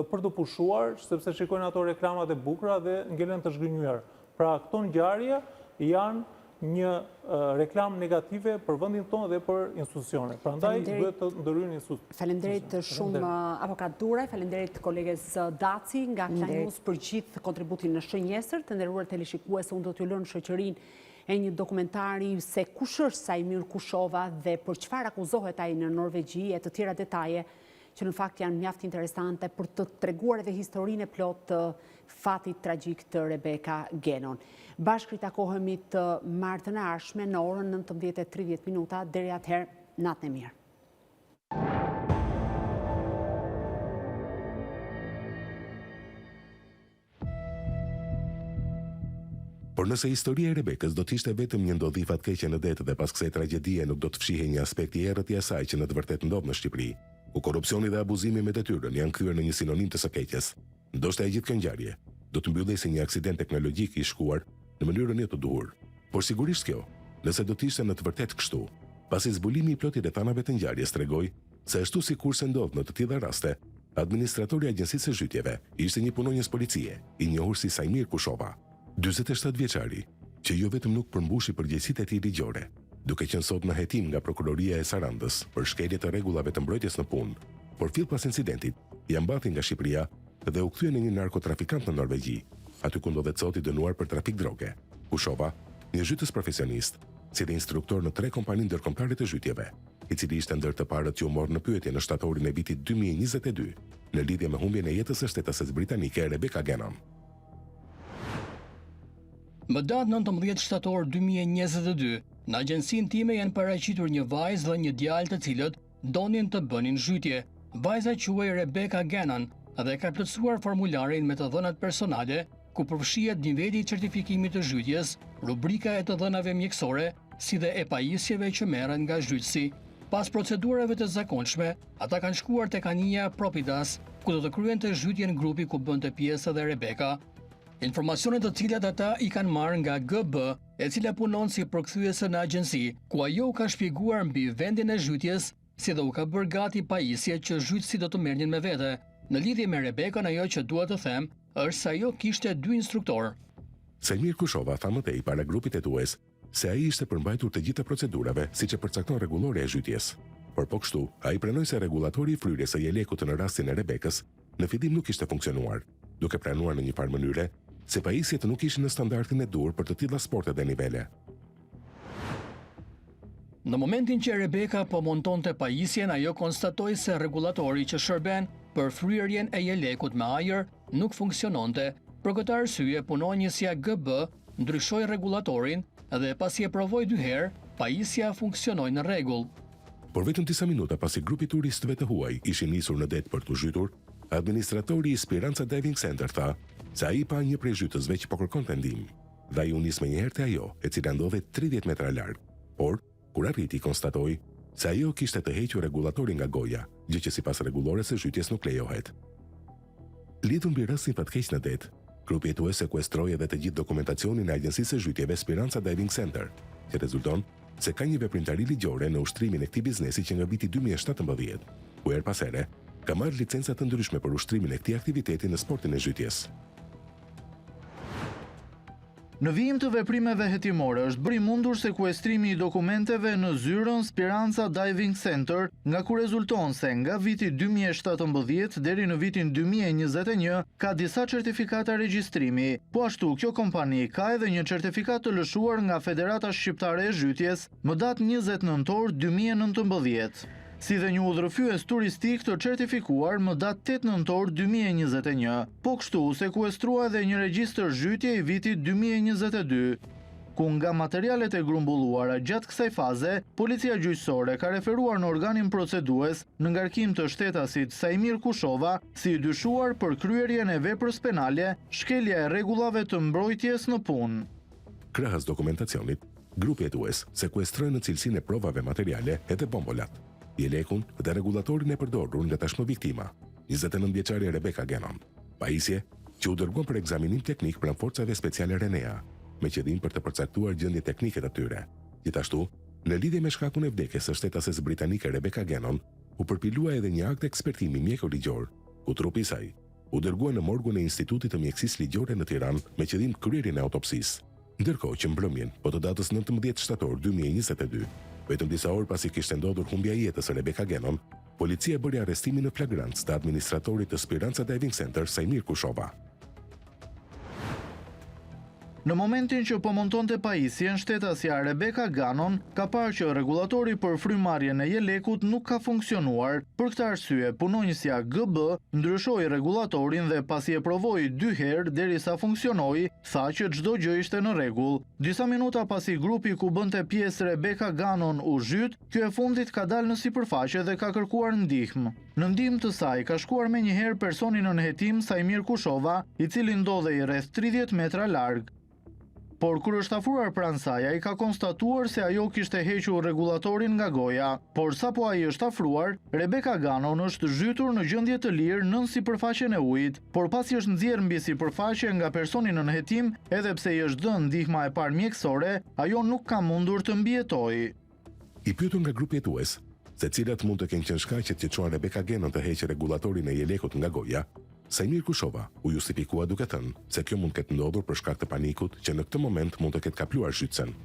për të pushuar, sepse shikojnë ato reklamat e bukura dhe ngelen të zhgënjyer. Pra, këto ngjarje janë një reklamë negative për vendin tonë dhe për institucionet. Prandaj duhet të ndërhyjnë institucionet. Faleminderit shumë avokat Duraj, faleminderit koleges Daci nga Klan News për gjithë kontributin në shënjestër. Të nderuar teleshikues, unë do t'ju lë në shoqërinë e një dokumentari se kush është Saimir Kushova dhe për çfarë akuzohet ai në Norvegji e të tjera detaje që në fakt janë mjaft interesante për të treguar edhe historinë e plotë të fatit tragjik të Rebeka Genon. Bashkë ritakohemi të martën e ardhshme në orën 19:30 minuta, deri atëherë, natën e mirë. Por nëse historia e Rebekës do të ishte vetëm një ndodhi fatkeqe në det dhe pas kësaj tragjedie nuk do të fshihej një aspekt i errët i asaj që në të vërtetë ndodh në Shqipëri, ku korrupsioni dhe abuzimi me detyrën janë kthyer në një sinonim të së keqes, ndoshta e gjithë kjo ngjarje do të mbyllej si një aksident teknologjik i shkuar në mënyrën jo të duhur. Por sigurisht kjo, nëse do të ishte në të vërtetë kështu, pasi zbulimi i plotë i rrethanave të ngjarjes tregoi se ashtu sikurse ndodh në të tilla raste, administratori i agjencisë së zhytjeve ishte një punonjës policie, i njohur si Saimir Kushova, 47 vjeçari, që jo vetëm nuk përmbushi përgjegjësitë e tij ligjore, duke qenë sot në hetim nga Prokuroria e Sarandës për shkelje të rregullave të mbrojtjes në punë, por fill pas incidentit, ia mbathi nga Shqipëria dhe u kthye në një narkotrafikant në Norvegji, aty ku ndodhet sot i dënuar për trafik droge. Kushova, një zhytës profesionist, si dhe instruktor në tre kompani ndërkombëtare të zhytjeve, i cili ishte ndër të parët që u mor në pyetje në shtatorin e vitit 2022 në lidhje me humbjen e jetës së shtetases britanike Rebecca Gannon. Më datë 19 shtator 2022, në agjencinë time janë paraqitur një vajzë dhe një djalë të cilët donin të bënin zhytje. Vajza quhej Rebecca Gannon dhe ka plotësuar formularin me të dhënat personale, ku përfshihet niveli i certifikimit të zhytjes, rubrika e të dhënave mjekësore, si dhe e pajisjeve që merren nga zhytësi. Pas procedurave të zakonshme, ata kanë shkuar tek anija Propidas, ku do të kryente zhytjen grupi ku bënte pjesë edhe Rebeka. Informacione të cilat ata i kanë marrë nga GB, e cila punon si përkthyese në agjenci, ku ajo u ka shpjeguar mbi vendin e zhytjes, si dhe u ka bërë gati pajisjet që zhytësit do të merrnin me vete. Në lidhje me Rebekën ajo që dua të them është se ajo kishte dy instruktorë. Saimir Kushova tha më tej para grupit hetues. se ai ishte përmbajtur të gjitha procedurave siç e përcakton rregullorja e zhytjes. Por po kështu, ai pranoi se rregullatori i fryrjes së jelekut në rastin e Rebekës në fillim nuk kishte funksionuar, duke pranuar në një farë mënyre se pajisjet nuk ishin në standardin e duhur për të tilla sporte dhe nivele. Në momentin që Rebeka po montonte pajisjen, ajo konstatoi se rregullatori që shërben për fryrjen e jelekut me ajër nuk funksiononte. Për këtë arsye, punonjësja GB ndryshoi rregullatorin dhe pasi e provoi dy herë, pajisja funksionoi në rregull. Por vetëm disa minuta pasi grupi i turistëve të huaj ishin nisur në det për t'u zhytur, administratori i Spiranca Diving Center tha se ai pa një prej zhytësve që po kërkonte ndihmë dhe ai u nis menjëherë te ajo, e cila ndodhej 30 metra larg. Por, kur arriti, konstatoi se ajo kishte të hequr rregullatorin nga goja, gjë që sipas rregullores së zhytjes nuk lejohet. Lidhur mbi rastin fatkeq në det, grupi hetues sekuestroi edhe të gjithë dokumentacionin e agjencisë së zhytjeve Spiranca Diving Center, që rezulton se ka një veprimtari ligjore në ushtrimin e këtij biznesi që nga viti 2017, ku herë pas here ka marrë licenca të ndryshme për ushtrimin e këtij aktiviteti në sportin e zhytjes. Në vijim të veprimeve hetimore është bërë i mundur sekuestrimi i dokumenteve në zyrën Spiranca Diving Center, nga ku rezulton se nga viti 2017 deri në vitin 2021 ka disa certifikata regjistrimi. Po ashtu, kjo kompani ka edhe një certifikatë të lëshuar nga Federata Shqiptare e Zhytjes më datë 20 nëntor 2019, si dhe një udhërrëfyes turistik të certifikuar më datë 8 nëntor 2021. Po kështu u sekuestrua edhe një regjistër zhytje i vitit 2022, ku nga materialet e grumbulluara gjatë kësaj faze, Policia Gjyqësore ka referuar në organin procedues në ngarkim të shtetasit Saimir Kushova si i dyshuar për kryerjen e veprës penale, shkelja e rregullave të mbrojtjes në punë. Krahas dokumentacionit, grupi hetues sekuestroi në cilësinë e provave materiale edhe bombolat, jelekun dhe rregullatorin e përdorur nga tashmë viktima, 29 vjeçarja Rebeka Gannon, pajisje që u dërguan për ekzaminim teknik pranë forcave speciale Renea, me qëllim për të përcaktuar gjendjen teknike të tyre. Gjithashtu, në lidhje me shkakun e vdekjes së shtetases britanike Rebeka Gannon, u përpilua edhe një akt ekspertimi mjeko-ligjor, ku trupi i saj u dërgua në morgun e Institutit të Mjekësisë Ligjore në Tiranë me qëllim kryerjen e autopsisë. Ndërkohë që mbrëmjen, po të datës 19 shtator 2022, vetëm disa orë pasi kishte ndodhur humbja e jetës së Rebeka Gannon, policia bëri arrestimin në flagrancë të administratorit të Spiranca Diving Center, Saimir Kushova. Në momentin që po montonte pajisjen, shtetasja Rebeka Gannon ka parë që rregullatori për frymëmarrjen e jelekut nuk ka funksionuar. Për këtë arsye, punonjësja GB ndryshoi rregullatorin dhe pasi e provoi dy herë derisa funksionoi, tha që çdo gjë ishte në rregull. Disa minuta pasi grupi ku bënte pjesë Rebeka Gannon u zhyt, kjo e fundit ka dalë në sipërfaqe dhe ka kërkuar ndihmë. Në ndihmë të saj ka shkuar menjëherë personi nën hetim Saimir Kushova, i cili ndodhej rreth 30 metra larg. Por kur është afruar pranë saj, ai ka konstatuar se ajo kishte hequr rregullatorin nga goja. Por sapo ai është afruar, Rebeka Gannon është zhytur në gjendje të lirë nën sipërfaqen e ujit, por pasi është nxjerrë mbi sipërfaqe nga personi nën hetim, edhe pse i është dhënë ndihma e parë mjekësore, ajo nuk ka mundur të mbijetojë. I pyetur nga grupi hetues se cilat mund të kenë qenë shkaqet që çuan Rebeka Gannon të heqë rregullatorin e jelekut nga goja, Saimir Kushova u justifikua duke thënë se kjo mund të ketë ndodhur për shkak të panikut që në këtë moment mund të ketë kapluar zhytësen.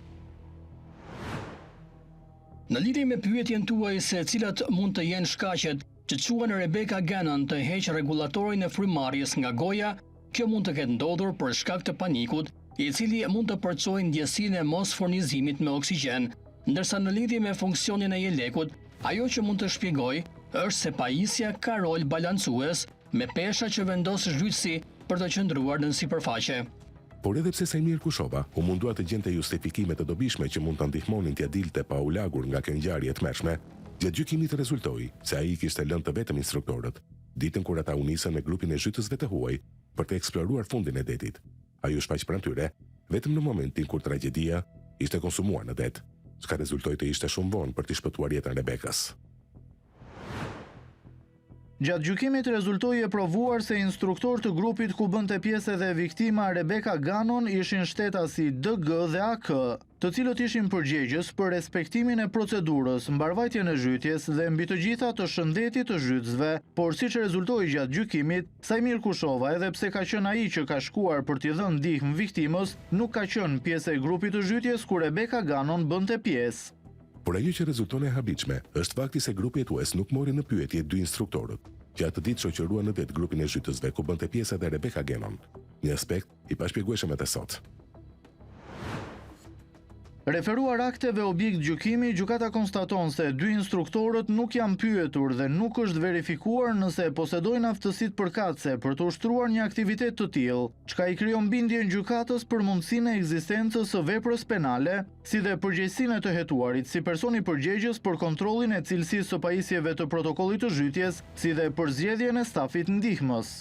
Në lidhje me pyetjen tuaj se cilat mund të jenë shkaqet që çuan Rebeka Gannon të heqë rregullatorin e frymëmarrjes nga goja, Kjo mund të ketë ndodhur për shkak të panikut, i cili mund të përçojë ndjesinë e mosfurnizimit me oksigjen. Ndërsa në lidhje me funksionin e jelekut, ajo që mund të shpjegoj është se pajisja ka rol balancues me pesha që vendos zhytësi për të qëndruar në sipërfaqe. Por edhe pse Saimir Kushova u mundua të gjente justifikime të dobishme që mund ta ndihmonin t'ia dilte pa u lagur nga kjo ngjarje e tmerrshme, gjatë gjykimit rezultoi se ai i kishte lënë të vetëm instruktorët. Ditën kur ata u nisën me grupin e zhytësve të huaj për të eksploruar fundin e detit, ai u shfaq pranë tyre vetëm në momentin kur tragjedia ishte konsumuar në det, çka rezultoi të ishte shumë vonë për t'i shpëtuar jetën Rebekës. Gjatë gjykimit rezultoi e provuar se instruktorë të grupit ku bënte pjesë edhe viktima Rebeka Gannon ishin shtetasi DG dhe AK. të cilët ishin përgjegjës për respektimin e procedurës, mbarëvajtjen e zhytjes dhe mbi të gjitha të shëndetit të zhytësve, por siç rezultoi gjatë gjykimit, Saimir Kushova edhe pse ka qenë ai që ka shkuar për t'i dhënë ndihmë viktimës, nuk ka qenë pjesë e grupit të zhytjes ku Rebeka Ganon bënte pjesë. Por ajo që rezulton e habitshme është fakti se grupi hetues nuk mori në pyetje dy instruktorët, që atë ditë shoqëruan në det grupin e zhytësve ku bënte pjesë edhe Rebeka Genon. Një aspekt i pashpjegueshëm edhe sot. Referuar akteve objekt gjykimi, gjykata konstaton se dy instruktorët nuk janë pyetur dhe nuk është verifikuar nëse posedojnë aftësitë përkatëse për të ushtruar një aktivitet të tillë, çka i krijon bindjen gjykatës për mundësinë e ekzistencës së veprës penale, si dhe përgjegjësinë e të hetuarit si personi përgjegjës për kontrollin e cilësisë së pajisjeve të protokollit të zhytjes, si dhe përzgjedhjen e stafit ndihmës.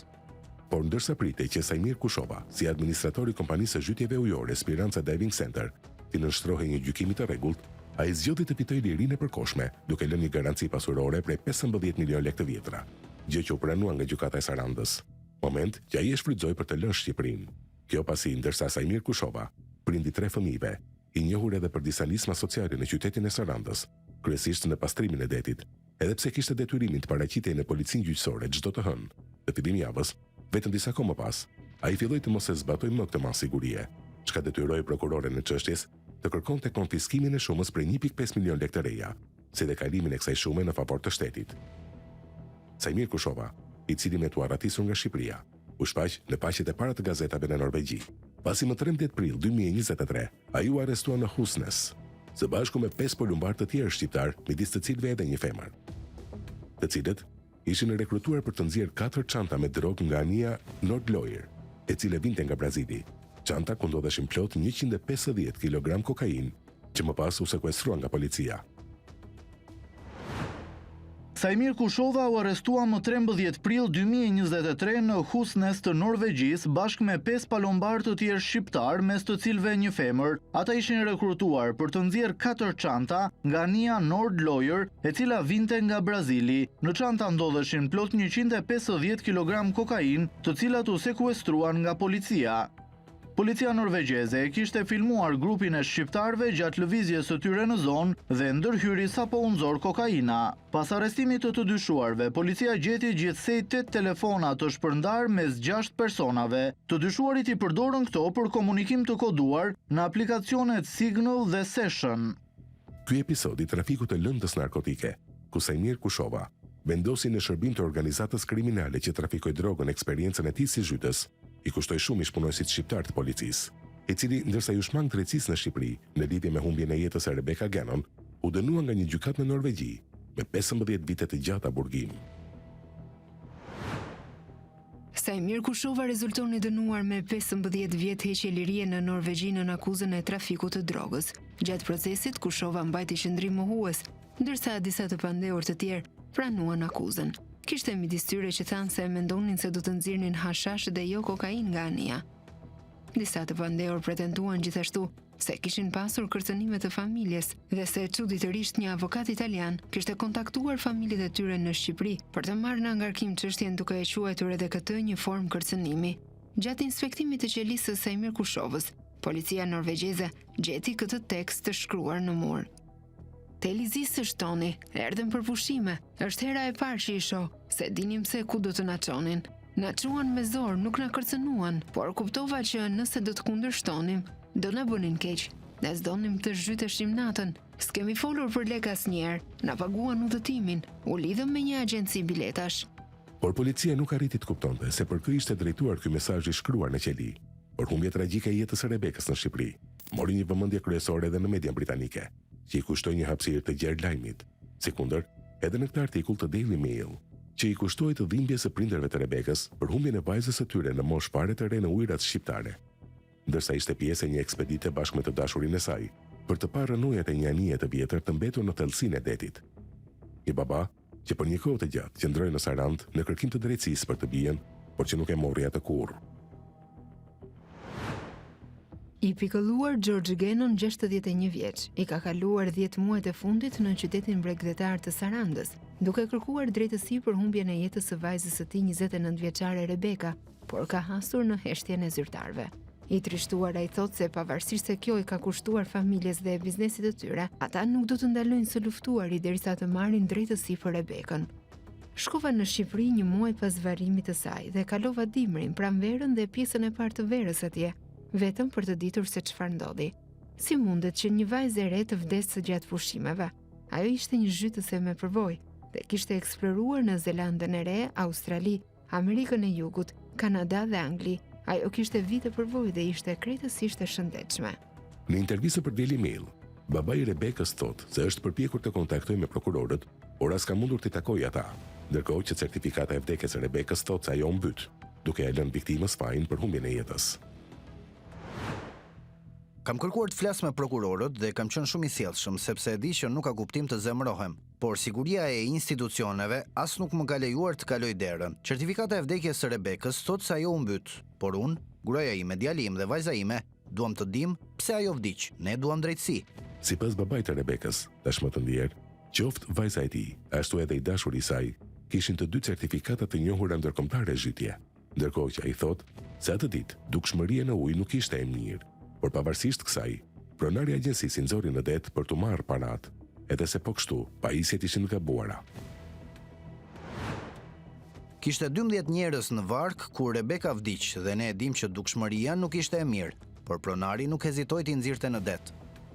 Por ndërsa pritej që Saimir Kushova, si administrator i kompanisë së zhytjeve ujore Spiranca Diving Center, t'i nënshtrohej një gjykimi të rregullt, ai zgjodhi të fitojë lirinë e përkohshme, duke lënë një garanci pasurore prej 15 milionë lekë të vjetra, gjë që u pranua nga Gjykata e Sarandës. Moment që ai e shfrytëzoi për të lënë Shqipërinë. Kjo pasi ndërsa Saimir Kushova, prind i tre fëmijëve, i njohur edhe për disa nisma sociale në qytetin e Sarandës, kryesisht në pastrimin e detit, Edhe pse kishte detyrimin të paraqitej në policinë gjyqësore çdo të hënë, në fillim javës, vetëm disa kohë më pas, ai filloi të mos e zbatojë më këtë masë sigurie, çka detyroi prokuroren e çështjes të kërkonte konfiskimin e shumës prej 1.5 milion lekë të reja, si dhe kalimin e kësaj shume në favor të shtetit. Saimir Kushova, i cili me t'u arratisur nga Shqipëria, u shfaq në faqet e para të gazetave në Norvegji. Pasi më 13 prill 2023, ai u arrestua në Husnes, së bashku me pesë polumbarë të tjerë shqiptarë, midis të cilëve edhe një femër, të cilët ishin rekrutuar për të nxjerrë katër çanta me drogë nga anija Nordloir, e cila vinte nga Brazili, çanta ku ndodheshin plot 150 kilogram kokainë, që më pas u sekuestrua nga policia. Saimir Kushova u arrestua më 13 prill 2023 në Husnes të Norvegjisë bashkë me pesë palombarë të tjerë shqiptarë, mes të cilëve një femër. Ata ishin rekrutuar për të nxjerrë katër çanta nga anija Nord Lawyer, e cila vinte nga Brazili. Në çanta ndodheshin plot 150 kg kokainë, të cilat u sekuestruan nga policia. Policia norvegjeze e kishte filmuar grupin e shqiptarëve gjatë lëvizjes së tyre në zonë dhe ndërhyri sapo u nxor kokaina. Pas arrestimit të të dyshuarve, policia gjeti gjithsej 8 telefona të shpërndarë mes 6 personave. Të dyshuarit i përdorën këto për komunikim të koduar në aplikacionet Signal dhe Session. Ky episod i trafikut të lëndës narkotike, ku Saimir Kushova vendosi në shërbim të organizatës kriminale që trafikoi drogën eksperiencën e tij si zhytës, i kushtoi shumë ish-punonjësit shqiptar të policisë, i cili ndërsa iu shmang drejtësisë në Shqipëri në lidhje me humbjen e jetës së Rebeka Gannon, u dënua nga një gjykatë në Norvegji me 15 vite të gjata burgim. Saimir Kushova rezulton i dënuar me 15 vjet heqje lirie në Norvegji nën akuzën e trafikut të drogës. Gjatë procesit, Kushova mbajti qëndrim mohues, ndërsa disa të pandehur të tjerë pranuan akuzën. Kishte midis tyre që thanë se mendonin se do të nxirrnin hashash dhe jo kokainë nga anija. Disa të pandehur pretenduan gjithashtu se kishin pasur kërcënime të familjes dhe se çuditërisht një avokat italian kishte kontaktuar familjet e tyre në Shqipëri për të marrë në ngarkim çështjen duke e quajtur edhe këtë një formë kërcënimi. Gjatë inspektimit të qelisë së Saimir Kushovës, policia norvegjeze gjeti këtë tekst të shkruar në mur. Teli i zisë është Toni, erdhëm për pushime, është hera e parë që i shoh, s'e dinim se ku do të na çonin. Na çuan me zor, nuk na kërcënuan, por kuptova që nëse do të kundërshtonim, do na bënin keq. Ne s'donim të zhyteshim natën, s'kemi folur për lekë asnjëherë, na paguan udhëtimin, u lidhëm me një agjenci biletash. Por policia nuk arriti të kuptonte se për kë ishte drejtuar ky mesazh i shkruar në qeli. Por humbja tragjike e jetës së Rebekës në Shqipëri mori një vëmendje kryesore edhe në median britanike, që i kushtoi një hapësirë të gjerë lajmit, sikundër edhe në këtë artikull të Daily Mail, që i kushtohet dhimbjes së prindërve të Rebekës për humbjen e vajzës së tyre në moshë fare të re në ujërat shqiptare, ndërsa ishte pjesë e një ekspedite bashkë me të dashurin e saj për të parë rrënojat e një anije të vjetër të mbetur në thellësinë e detit. Një baba që për një kohë të gjatë qëndroi në Sarandë në kërkim të drejtësisë për të bijën, por që nuk e morri atë kurrë. I pikëlluar George Gannon, 61 vjeç, i ka kaluar 10 muajt e fundit në qytetin bregdetar të Sarandës, duke kërkuar drejtësi për humbjen e jetës së vajzës së tij 29 vjeçare Rebeka, por ka hasur në heshtjen e zyrtarëve. I trishtuar ai thotë se pavarësisht se kjo i ka kushtuar familjes dhe biznesit të tyre, ata nuk do të ndalojnë së luftuari derisa të marrin drejtësi për Rebekën. Shkova në Shqipëri një muaj pas varrimit të saj dhe kalova dimrin, pranverën dhe pjesën e parë të verës atje, vetëm për të ditur se çfarë ndodhi. Si mundet që një vajzë e re të vdesë gjatë pushimeve? Ajo ishte një zhytëse me përvojë dhe kishte eksploruar në Zelandën e Re, Australi, Amerikën e Jugut, Kanada dhe Angli. Ajo kishte vite përvojë dhe ishte krejtësisht e shëndetshme. Në intervistën për Daily Mail, babai i Rebekës thotë se është përpjekur të kontaktojë me prokurorët, por as ka mundur t'i takojë ata, ndërkohë që certifikata e vdekjes së Rebekës thotë se ajo u mbyt, duke ia lënë viktimës fajin për humbjen e jetës. Kam kërkuar të flas me prokurorët dhe kam qenë shumë i sjellshëm, sepse e di që nuk ka kuptim të zemërohem. Por siguria e institucioneve as nuk më ka lejuar të kaloj derën. Certifikata e vdekjes së Rebekës thotë se ajo u mbyt, por unë, gruaja ime, djali im dhe vajza ime duam të dimë pse ajo vdiq. Ne duam drejtësi. Sipas babait të Rebekës, tashmë të ndjerë, qoftë vajza e tij, ashtu edhe i dashuri i saj, kishin të dy certifikata të njohura ndërkombëtare zhytje. Ndërkohë që ai thotë se atë ditë dukshmëria në ujë nuk ishte e mirë, por pavarësisht kësaj, pronari i agjencisë i nxori në det për t'u marrë paratë, edhe se po kështu pajisjet ishin të gabuara. Kishte 12 njerëz në varkë kur Rebeka vdiq dhe ne e dimë që dukshmëria nuk ishte e mirë, por pronari nuk hezitoi t'i nxirrte në det.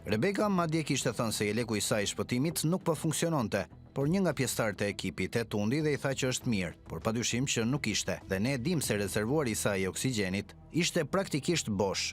Rebeka madje kishte thënë se jeleku i saj i shpëtimit nuk po funksiononte, Por një nga pjesëtarët e ekipit e tundi dhe i tha që është mirë, por padyshim që nuk ishte, dhe ne e dimë se rezervuari i saj i oksigjenit ishte praktikisht bosh.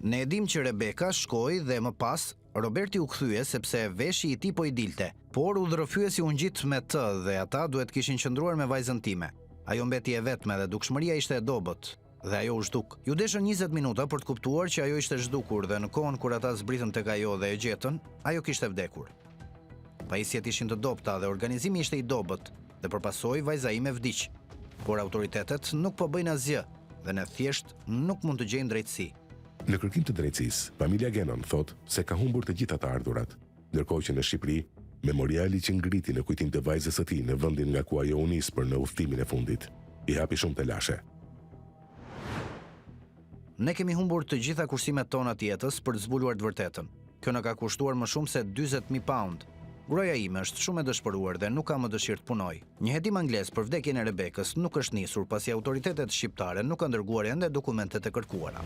Ne e dimë që Rebeka shkoi dhe më pas Roberti u kthye sepse veshi i tij po i dilte, por udhërrëfyesi u ngjit me të dhe ata duhet të kishin qëndruar me vajzën time. Ajo mbeti e vetme dhe dukshmëria ishte e dobët dhe ajo u zhduk. Iu deshën 20 minuta për të kuptuar që ajo ishte zhdukur dhe në kohën kur ata zbritën tek ajo dhe e gjetën, ajo kishte vdekur. Pajisjet ishin të dobëta dhe organizimi ishte i dobët dhe për pasojë vajza ime vdiq. Por autoritetet nuk po bëjnë asgjë dhe ne thjesht nuk mund të gjejmë drejtësi. Në kërkim të drejtësisë, familja Gannon thotë se ka humbur të gjitha të ardhurat, ndërkohë që në Shqipëri, memoriali që ngriti në kujtim të vajzës së tij në vendin nga ku ajo u nis për në udhëtimin e fundit, i hapi shumë telashe. Ne kemi humbur të gjitha kursimet tona të jetës për të zbuluar të vërtetën. Kjo na ka kushtuar më shumë se 40.000 pound. Gruaja ime është shumë e dëshpëruar dhe nuk ka më dëshirë të punojë. Një hetim anglez për vdekjen e Rebekës nuk është nisur pasi autoritetet shqiptare nuk kanë dërguar ende dokumentet e kërkuara.